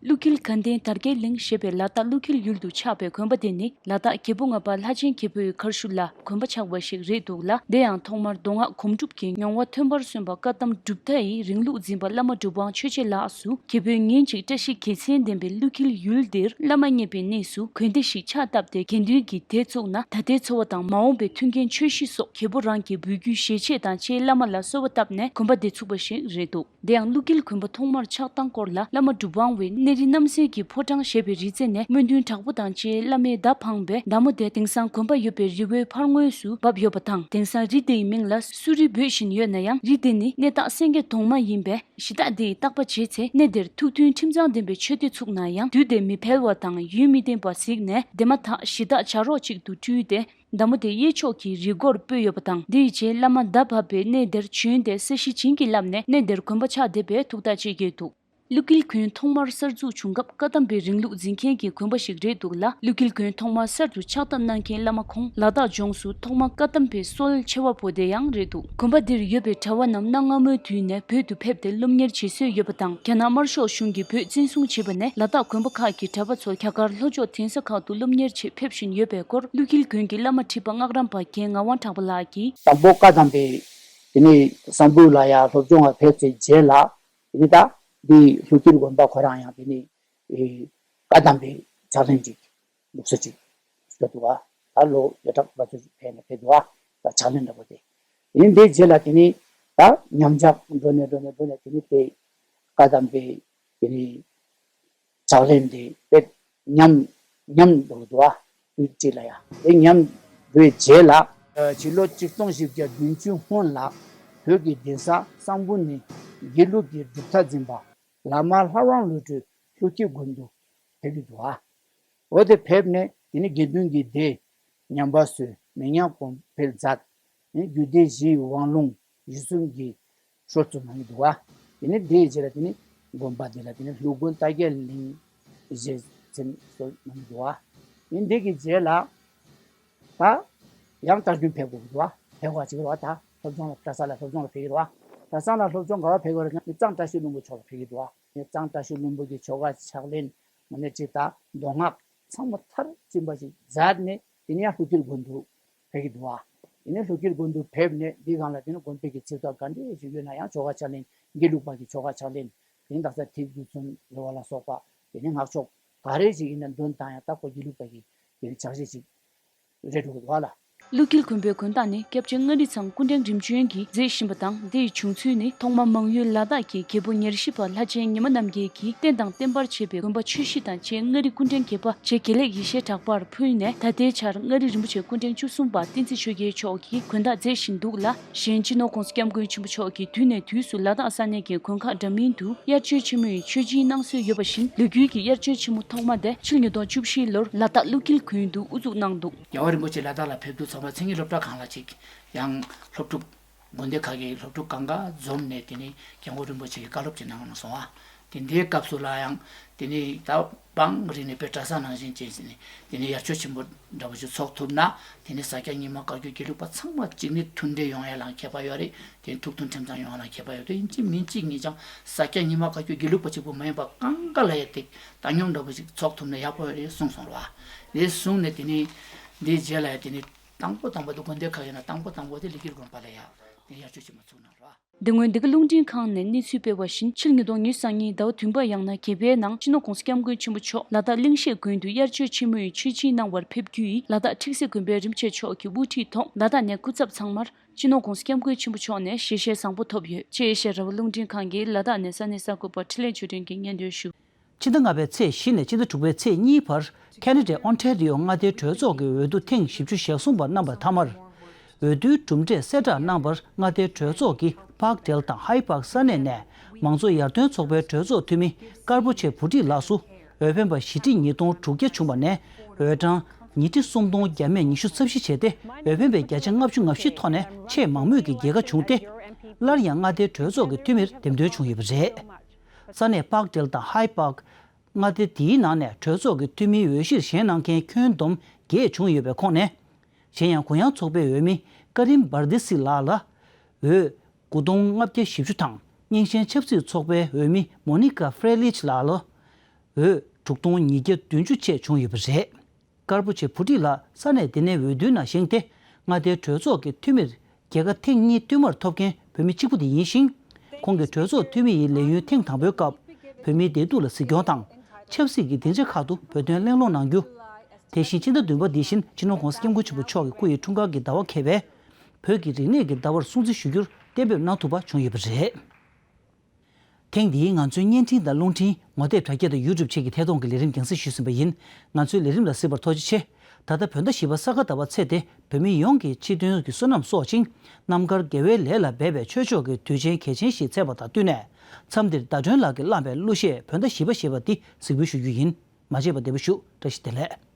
ཀླུ་འཁྱིལ་དགའ་ལྡན་དར་རྒྱས་གླིང་ཞེས་པའི་ལ་དྭགས་ཀླུ་འཁྱིལ་ཡུལ་དུ་ཆགས་པའི་དགོན་པ་དེ་ནི་ལ་དྭགས་རྒྱལ་པོ་ལྔ་པ་ལྷ་ཆེན་རྒྱལ་པོའི་མཁར་ཤུལ་ལ་དགོན་པ་ཆགས་པ་ཞིག་རེད་འདུག་ལ། དེ་ཡང་ཐོག་མར་མདོ་སྔགས་སྒོམ་སྒྲུབ་ཀྱི་མྱོང་བ་ཐོན་པར་སོན་པ་བཀའ་གདམས་གྲུབ་མཐའ་ཡི་རིང་ལུགས་འཛིན་པ་བླ་མ་གྲུབ་དབང་ཆོས་རྗེ་ལགས་སུ། རྒྱལ་པོས་ཉིན་གཅིག་བཀྲ་ཤིས་དགེ་མཚན་ལྡན་པའི་ཀླུ་འཁྱིལ་ཡུལ་འདིར་བླ་མ་མཉེས་པའི་གནས་སུ་དགོན་སྡེ་ཞིག་ཕྱག་བཏབ་སྟེ། དགེ་འདུན་གྱིས་དེ་བཙུགས་ན་ད་ལྟའི་འཚོ་བ་དང་མ་འོངས་པའི་མཐུན་རྐྱེན་ཆོས་གཞི་སོགས་རྒྱལ་པོ་རང་གི་འབུལ་རྒྱུའི་ཞལ་ཆད་དང་བཅས་བླ་མ་ལ་གསོལ་བ་བཏབ་ནས་དགོན་པ་འདི་ཚུགས་པ་ཞིག་རེད་འདུག་དེ་ཡང་ཀླུ་འཁྱིལ་དགོན་པ་ཐོག་མར་ཆགས་སྟངས་སྐོར་ལ། བླ་མ་གྲུབ་དབང་བས་གནས་རི་རྣམ་སྲས་ཀྱི་ཕོ་བྲང་ཞེས་པའི་རི་རྩེ་ནས་སྨོན་འདུན་དྲག་པོ་དང་བཅས་བླ་མའི་མདའ་འཕངས་པས་མདའ་མོ་དེ་དེང་སང་དགོན་པ་ཡོད་པའི་རི་བོའི་ཕར་ངོས་སུ་བབས་ཡོད་པ་དང་། དེང་སང་རི་དེའི་མིང་ལ་སུ་རི་འབོད་བཞིན་ཡོད་ན་ཡང་། རི་དེ་ནི་གནས་བདག་སེང་གེ་གདོང་མ་ཡིན་པས་གཞི་བདག་དེས་བརྟག་པ་བྱས་ཚེ། གནས་དེར་ཐུགས་མཐུན་ཁྲིམས་གཙང་ལྡན་པའི་ཆོས་སྡེ་ཚུགས་ན་ཡང་། དུས་དེ་མི་འཕེལ་བ་དང་ཡུན་མི་བརྟན་པ་གཟིགས་ནས། དེ་མ་ཐག་གཞི་བདག་བྱ་རོག་ཅིག་ཏུ་སྤྲུལ་ཏེ། མདའ་མོ་དེ་གཡས་ཕྱོགས་ཀྱི་རི་མགོར་སྤོས་ཡོད་པ་དང་། དེའི་རྗེས་བླ་མ་མདའ་བབས་པའི་གནས་དེར་བྱོན་ཏེ་ས་གཞི་བྱིན་གྱིས་བརླབས་ནས་གནས་དེར་དགོན་པ་ཆགས་བསྡད་པའི་ཐུགས་བརྟག་བྱེད་ཀྱི་འདུག་ཀླུ་འཁྱིལ་དགོན་ཐོག་མར་གསར་འཛུགས་བྱུང་སྐབས་བཀའ་གདམས་པའི་རིང་ལུགས་འཛིན་མཁན་གྱི་དགོན་པ་ཞིག་རེད་འདུག་ལ། ཀླུ་འཁྱིལ་དགོན་ཐོག་མར་གསར་དུ་ཕྱག་བཏབ་གནང་མཁན་བླ་མ་ཁོང་ལ་དྭགས་ལྗོངས་སུ་ཐོག་མ་བཀའ་གདམས་པའི་སྲོལ་ཕྱེ་བ་པོ་དེ་ཡང་རེད་འདུག་དགོན་པ་འདིར་ཡོད་པའི་གྲྭ་བ་རྣམས་གནའ་སྔ་མོའི་དུས་ནས་བོད་དུ་ཕེབས་ཏེ་སློབ་གཉེར་བྱེད་སྲོལ་ཡོད་པ་དང་། རྒྱ་ནག་དམར་ཤོག་གཞུང་གིས་བོད་བཙན་བཟུང་བྱས་པ་ནས་ལ་དྭགས་དགོན་པ་ཁག་གི་གྲྭ་པ་ཚོ་རྒྱ་གར་ལྷོ་ཕྱོགས་གདན་ས་ཁག་ཏུ་སློབ་གཉེར་ཆེད་ཕེབས་བཞིན་ཡོད་པའི་སྐོར། ཀླུ་འཁྱིལ་དགོན་གྱི་བླ་མ་ཁྲི་པ་སྔགས་རམས་པ་རྒན་ངག་དབང་གྲགས་པ་ལགས་ཀྱིས། དང་པོ་བཀའ་གདམས་པའི་དེ་ནས་གསང་ཕུ་ལ་ཡ་སློབ་སྦྱོང་ལ་ཕེབས་ཚེ་རྗེས་ལ། དེ་ནས་ད་འདི་ཀླུ་འཁྱིལ་དགོན་པ་ཁོ་རང་ཡང་དེ་ནས་ཨེ་བཀའ་གདམས་པའི་ཕྱག་ལེན་ཅིག་འདུག་ས་ཅིག་ཞུ་འདུག་བ། ད་ལོ་བརྒྱ་ཕྲག་ལྔ་བཅུ་ཕེབས་ནས་ཕེབས་འདུག་བ། ད་ཕྱག་ལེན་འདྲ་པོ་དེ། དེ་ནས་འདིའི་རྗེས་ལ་དེ་ནས་ད་ཉམས་ཆག་འགྲོ་ནས་འགྲོ་ནས་འགྲོ་ནས་དེ་ནས་དེ་བཀའ་གདམས་པའི་དེ་ནས་ཕྱག་ལེན་དེ་དཔེ་ཉམས་ཉམས་འགྲོ་གི་འདུག་བ། དུས་གཅིག་ལ་ཡ་དེ་ཉམས་འགྲོའི་རྗེས་ལ། ཕྱི་ལོ་ཆིག་སྟོང་བཞི་བརྒྱ་བདུན་ཅུ་སྔོན་ལ་བོད་ཀྱི་གདན་ས་གསང་ཕུ་ནས་དགེ་ལུགས་ཀྱི་སྒྲུབ་ཐབས་འཛིན་པ་བླ་མ་ལྷ་དབང་བློ་གྲོས་ཀླུ་འཁྱིལ་དགོན་དུ་ཕེབས་ཀྱི་འདུག་བ། འོ་དེ་ཕེབས་ནས་དེ་ནི་དགེ་འདུན་གྱི་སྡེ་ཉམས་པ་བཟོས། མི་ཉམས་གོང་འཕེལ་མཛད། དེ་ནི་རྒྱུད་སྡེ་བཞིའི་དབང་ལུང་གཞི་གསུམ་གྱི་སྲོལ་བཙུགས་གནང་གི་འདུག་བ། དེ་ནི་དེའི་རྗེས་ལ་དེ་ནི་དགོན་པ་དེ་ལ་དེ་ནི་ཀླུ་དགོན་རྟ་རྒྱས་གླིང་ཞེས་མཚན་གསོལ་གནང་གི་འདུག་བ། དེ་ནི་དེ་གི་རྗེས་ལ་ད་ཡང་བསྟར་རྒྱུན་ཕེབས་དགོས་ཀྱི་འདུག་བ། ཕེབས་དགོས་ཅིག་རེད་བ། ད་སློབ་སྦྱོང་ལ་གྲྭ་ས་ལ་སློབ་སྦྱོང་ལ་ཕེབས་ཀྱི་རེད་བ། གྲྭ་ས་ལ་སློབ་སྦྱོང་ག་བ་ཕེབས་ཀྱི་རེད་ན་མི་གཙང་བཀྲ་ཤིས་ལྷུན་པོ་ཕྱོགས་ལ་ཕེབས་ཀྱི་འདུག་བ། མི་གཙང་བཀྲ་ཤིས་ལྷུན་པོ་གི་ཆོ་ག་ཕྱག་ལེན་མ་ནས་ཅིག་ད་མདོ་སྔགས་ཚང་མ་མཐར་ཕྱིན་པ་ཞིག་མཛད་ནས། དེ་ནས་ཡང་ཀླུ་འཁྱིལ་དགོན་དུ་ཕེབས་ཀྱི་འདུག་བ། དེ་ནས་ཀླུ་འཁྱིལ་དགོན་དུ་ཕེབས་ནས་འདི་སྒང་ལ་དེ་ནས་དགོན་པའི་གི་ཚིག་ཐོ་ག་འདྲས་ཞིག་ཡོད་ན་ཡང་ཆོ་ག་ཕྱག་ལེན་དགེ་ལུགས་པ་གི་ཆོ་ག་ཕྱག་ལེན་དེ་ནས་དག་ས་ཐིག་རྡུལ་ཚོན་རེ་བ་ལ་སོགས་པ་དེ་ནས་སྔགས་ཆོག་ག་རེ་ཞིག་ཡིན་ན་འདོན་བཏང་ཡང་ད་ཁོ་དགེ་ལུགས་པ་གི་དེ་ནས་ཕྱག་བཞེས་ཤིག་རེད་འགྲོ་གི་འདུག་བ་ལ། ཀླུ་འཁྱིལ་དགོན་པའི་དགོན་བདག་ནི་སྐྱབས་རྗེ་མངའ་རིས་ཚང་སྐུ་ཕྲེང་རིམ་བྱོན་གྱིས་མཛད་བཞིན་པ་དང་། འདི་ཡི་བྱུང་ཚུལ་ནི་ཐོག་མར་མང་ཡུལ་ལ་དྭགས་ཀྱི་རྒྱལ་པོ་ཉེར་བཞི་པ་ལྷ་ཆེན་ཉི་མ་རྣམ་རྒྱལ་གྱིས་བསྟན་དང་བསྟན་པར་བྱེད་པའི་དགོན་པ་ཆོས་གཞིས་དང་བཅས་མངའ་རིས་སྐུ་ཕྲེང་བརྒྱད་པ་རྗེ་དགེ་ལེགས་ཡེ་ཤེས་གྲགས་པར་ཕུལ་ནས། ད་ལྟའི་ཆར་མངའ་རིས་རིན་པོ་ཆེ་སྐུ་ཕྲེང་བཅུ་གསུམ་པ་བསྟན་འཛིན་ཆོས་རྒྱལ་མཆོག་གིས་དགོན་བདག་མཛད་བཞིན་འདུག་ལ། གཞན་སྤྱི་ནོར་༸གོང་ས་༸སྐྱབས་མགོན་ཆེན་པོ་མཆོག་གིས་དུས་ནས་དུས་སུ་ལ་དྭགས་ས་གནས་ཀྱི་དགོན་ཁག་འདྲ་མིན་དུ་དབྱར་ཆོས་ཆེན་མོའི་མཆོད་སྦྱིན་གནང་སྲོལ་ཡོད་པ་བཞིན། ལོ་རྒྱུས་ཀྱི་དབྱར་ཆོས་ཆེན་མོ་ཐོག་མ་དེ་ཕྱི་ལོ་ཉིས་སྟོང་བཅུ་བཞི་ལོར་ལ་དྭགས་ཀླུ་འཁྱིལ་དགོན་དུ་དབུ་འཛུགས་གནང་འདུག། རྒྱལ་བ་རིན་པོ་ཆེ་ལ་དྭགས་ལ་ཕེབས་དུས་ཚང་མ་མཚན་ཉིད་སློབ་གྲྭ་ཁང་ལ་ཅིག་ཡང་སློབ་ཕྲུག་དགོན་སྡེ་ཁག་གི་སློབ་ཕྲུག་གང་ག་འཛོམས་ནས། དེ་ནས་སྐྱབས་མགོན་རིན་པོ་ཆེ་གི་བཀའ་སློབ་ཅིག་གནང་གནང་སོང་བ། དེ་འདྲའི་སྐབས་སུ་ལ་ཡང་དེ་ནས་ད་བང་རིལ་ནས་དཔེ་གྲྭ་ས་ནང་བཞིན་བྱས་ནས། དེ་ནས་དབྱར་ཆོས་ཆེན་པོ་འདྲ་པོ་ཞིག་ཚོགས་ཐུབ་ན། དེ་ནས་ས་སྐྱ་རྙིང་མ་བཀའ་བརྒྱུད་དགེ་ལུགས་པ་ཚང་མ་གཅིག་ནས་མཐུན་འབྲེལ་ཡོང་ཡ་ལའང་ཁྱད་པར་ཡོད་རེད། དེ་ནས་ཐུགས་མཐུན་ཁྲིམས་གཙང་ཡོང་ཡ་ལའང་ཁྱད་པར་ཡོད་དེ། ཡིན་གཅིག་མིན་གཅིག་ངེད་ཅག་ས་སྐྱ་རྙིང་མ་བཀའ་བརྒྱུད་དགེ་ལུགས་པ་གཅིག་པུ་མ་ཡིན་པ་གང་ག་ལ་ཡ་དེ་བཏང་སྙོམས་འདྲ་པོ་ཞིག་ཚོགས་ཐུབ་ན་ཡག་པོ་ཡོད་རེད་གསུངས་སོང་རེད་བ། དེ་གསུངས་ནས་དེ་ནས་འདིའི་རྗེས་ལ་ཡ་དེ་ནས་དང་པོ་དང་པོ་དེ་དགོན་སྡེ་ཁག་ཡིན་ན་དང་པོ་དང་པོ་དེ་ཀླུ་འཁྱིལ་དགོན་པ་ལ་ཡ་དེ་དབྱར་ཆོས་ཆེན་མོ་ཚུགས་གནང་རེད་བ། འདི་སྔོན་འདི་ག་རླུང་འཕྲིན་ཁང་ནས་གནས་ཚུལ་སྤེལ་བ་བཞིན། ཕྱི་ལོ་ཉིས་སྟོང་ཉེར་གཉིས་ཟླ་བ་བདུན་པ་ཡང་ན་བརྒྱད་པའི་ནང་སྤྱི་ནོར་༸གོང་ས་༸སྐྱབས་མགོན་ཆེན་པོ་མཆོག་ལ་དྭགས་གླིང་བཞེས་དགོན་དུ་དབྱར་ཆོས་ཆེན་མོའི་མཆོད་སྦྱིན་གནང་བར་ཕེབས་རྒྱུ་ཡིས། ལ་དྭགས་ཁྲིག་སེ་དགོན་པའི་རིན་པོ་ཆེ་མཆོག་གི་དབུ་ཁྲིད་ཐོག་ལ་དྭགས་ནས་སྐུ་ཚབ་ཚང་མར་སྤྱི་ནོར་༸གོང་ས་༸སྐྱབས་མགོན་ཆེན་པོ་མཆོག་ནས་ཞལ་བཞེས་བཟང་པོ་ཐོབ་ཡོད་ཅེས་ཨེ་ཤ་ཡ་རང་དབང་རླུང་འཕྲིན་ཁང་གིས་ལ་དྭགས་ནས་ས་གནས་གསར་འགོད་པ་འཕྲིན་ལས་ཆོས་སྒྲོན་གྱིས་སྙན་སྒྲོན་ཞུ། ཕྱི་ཟླ་ལྔ་པའི་ཚེས་བཞི་ནས་ཕྱི་ཟླ་དྲུག་པའི་ཚེས་གཉིས་བར་ཁེ་ན་ཌའི་ཨོན་ཊ་རི་ཡོ་མངའ་སྡེའི་གྲོས་ཚོགས་ཀྱི་འོས་བསྡུ་ཐེངས་བཞི་བཅུ་ཞེ་གསུམ་པ་གནང་བའི་མཐའ་མར། འོས་བསྡུའི་གྲུབ་འབྲས་གསལ་བསྒྲགས་གནང་བར་མངའ་སྡེའི་གྲོས་ཚོགས་ཀྱི་པཱག་ཌེལ་དང་ཧའི་པཱག་ས་གནས་ནས་མང་གཙོ་ཡར་ཐོན་ཚོགས་པའི་གྲོས་ཚོགས་འཐུས་མི་ཀར་པོ་ཆེ་བྷུ་ཊི་ལགས་སུ་འོས་འཕེན་པ་བཞི་ཁྲི་ཉིས་སྟོང་དྲུག་བརྒྱ་བྱུང་བ་ནས། འོས་གྲངས་ཉིས་ཁྲི་སུམ་སྟོང་བརྒྱ་མེད་ཉི་ཤུ་རྩ་བཞི་བྱས་ཏེ། འོས་འཕེན་པའི་བརྒྱ་ཆ་ལྔ་བཅུ་ང་བཞི་ཐོག་ནས་ཆེས་མང་མོས་ཀྱི་རྒྱལ་ཁ་བྱུང་སྟེ། སླར་ཡང་མངའ་སྡེའི་གྲོས་ཚོགས་ཀྱི་འཐུས་མིར་འདེམས་ཐོན་བྱུང་ཡོད་པ་རེད། ས་གནས་པཱག་ཌེལ་དང་ཧའི་པཱག་མངའ་སྡེ་འདིའི་ནང་ནས་གྲོས་ཚོགས་ཀྱི་འཐུས་མིའི་འོས་གཞིར་བཞེངས་གནང་མཁན་ཁྱོན་བསྡོམས་བརྒྱད་བྱུང་ཡོད་པའི་ཁོངས་ནས། གཞན་ཡང་གུ་ཡངས་ཚོགས་པའི་འོས་མི་ཀ་རིམ་བར་དི་སི་ལགས་ལ་འོས་དགུ་སྟོང་ལྔ་བརྒྱ་བཞི་བཅུ་དང་། རྙིང་ཞེན་ཆབ་སྲིད་ཚོགས་པའི་འོས་མི་མོ་ནི་ཀ་ཧྥེ་ལིཆ་ལགས་ལ་འོས་དྲུག་སྟོང་ཉིས་བརྒྱ་བདུན་ཅུ་བཅས་བྱུང་ཡོད་པ་རེད། ཀར་པོ་ཆེ་བྷུ་ཊི་ལགས་ས་གནས་འདི་ནས་འོས་བསྡུའི་ནང་བཞེངས་ཏེ། མངའ་སྡེའི་གྲོས་ཚོགས་ཀྱི་འཐུས་མིར་རྒྱལ་ཁ་ཐེངས་གཉིས་བསྟུད་མར་ཐོབ་མཁན་བོད་མི་གཅིག་པུ་དེ་ཡིན་ཞིང་། ཁོང་གིས་གྲོས་ཚོགས་འཐུས་མི་ཡི་ལས་ཡུན་ཐེངས་དང་པོའི་སྐབས། བོད་མིའི་བདེ་སྡུག་ལ་གཟིགས་སྐྱོང་དང་། ཆབ་སྲིད་ཀྱི་སྡིངས་ཆ་ཁག་ཏུ་བོད་དོན་གླེང་སློང་གནང་རྒྱུ། དེ་བཞིན་ཕྱི་ཟླ་བདུན་པ་འདི་བཞིན་སྤྱི་ནོར་༸གོང་ས་༸སྐྱབས་མགོན་ཆེན་པོ་མཆོག་གི་སྐུ་ཡི་འཁྲུངས་སྐར་གྱི་ཟླ་བ་འཁེལ་བའི་བོད་ཀྱི་རིག་གནས་ཀྱི་ཟླ་བར་སྲུང་བརྩི་ཞུ་རྒྱུར་གཏན་འབེབས་གནང་ཐུབ་པ་བྱུང་ཡོད་པ་རེད། ཐེངས་འདིའི་ང་ཚོའི་བརྙན་འཕྲིན་དང་རླུང་འཕྲིན་ངོ་དེབ་དྲ་རྒྱ་དང་ཡུ་ཊུབ་བཅས་ཀྱི་ཐད་གཏོང་གི་ལས་རིམ་རྒྱང་སྲིང་ཞུས་ཟིན་པ་ཡིན། ང་ཚོའི་ལས་རིམ་ལ་གཟིགས་པར་ཐུགས་རྗེ་ཆེ། ད་ལྟ་བོད་ཟླ་བཞི་པ་ས་ག་ཟླ་བ་ཚེས་དེ་བོད་མི་ཡོངས་ཀྱི་སྤྱི་དོན་གྱི་བསོད་ནམས་གསོག་ཅིང་། རྣམ་དཀར་དགེ་བའི་ལས་ལ་འབད་པའི་ཆོས་ཕྱོགས་ཀྱི་དུས་ཆེན་གལ་ཆེན་ཞིག་ཚེས་པ་དང་བསྟུན་ནས། མཚམས་འདིར་ཟླ་སྒྲོན་ལགས་ཀྱིས་བླངས་པའི་གླུ་གཞས་བོད་ཟླ་བཞི་པ་ཞེས་པ་འདི་གཟིགས་འབུལ་ཞུ་རྒྱུ་ཡིན། མ་བརྗེད་པར་བདེ་པོ་བཞུགས། བཀྲ་ཤིས་བདེ་ལེགས།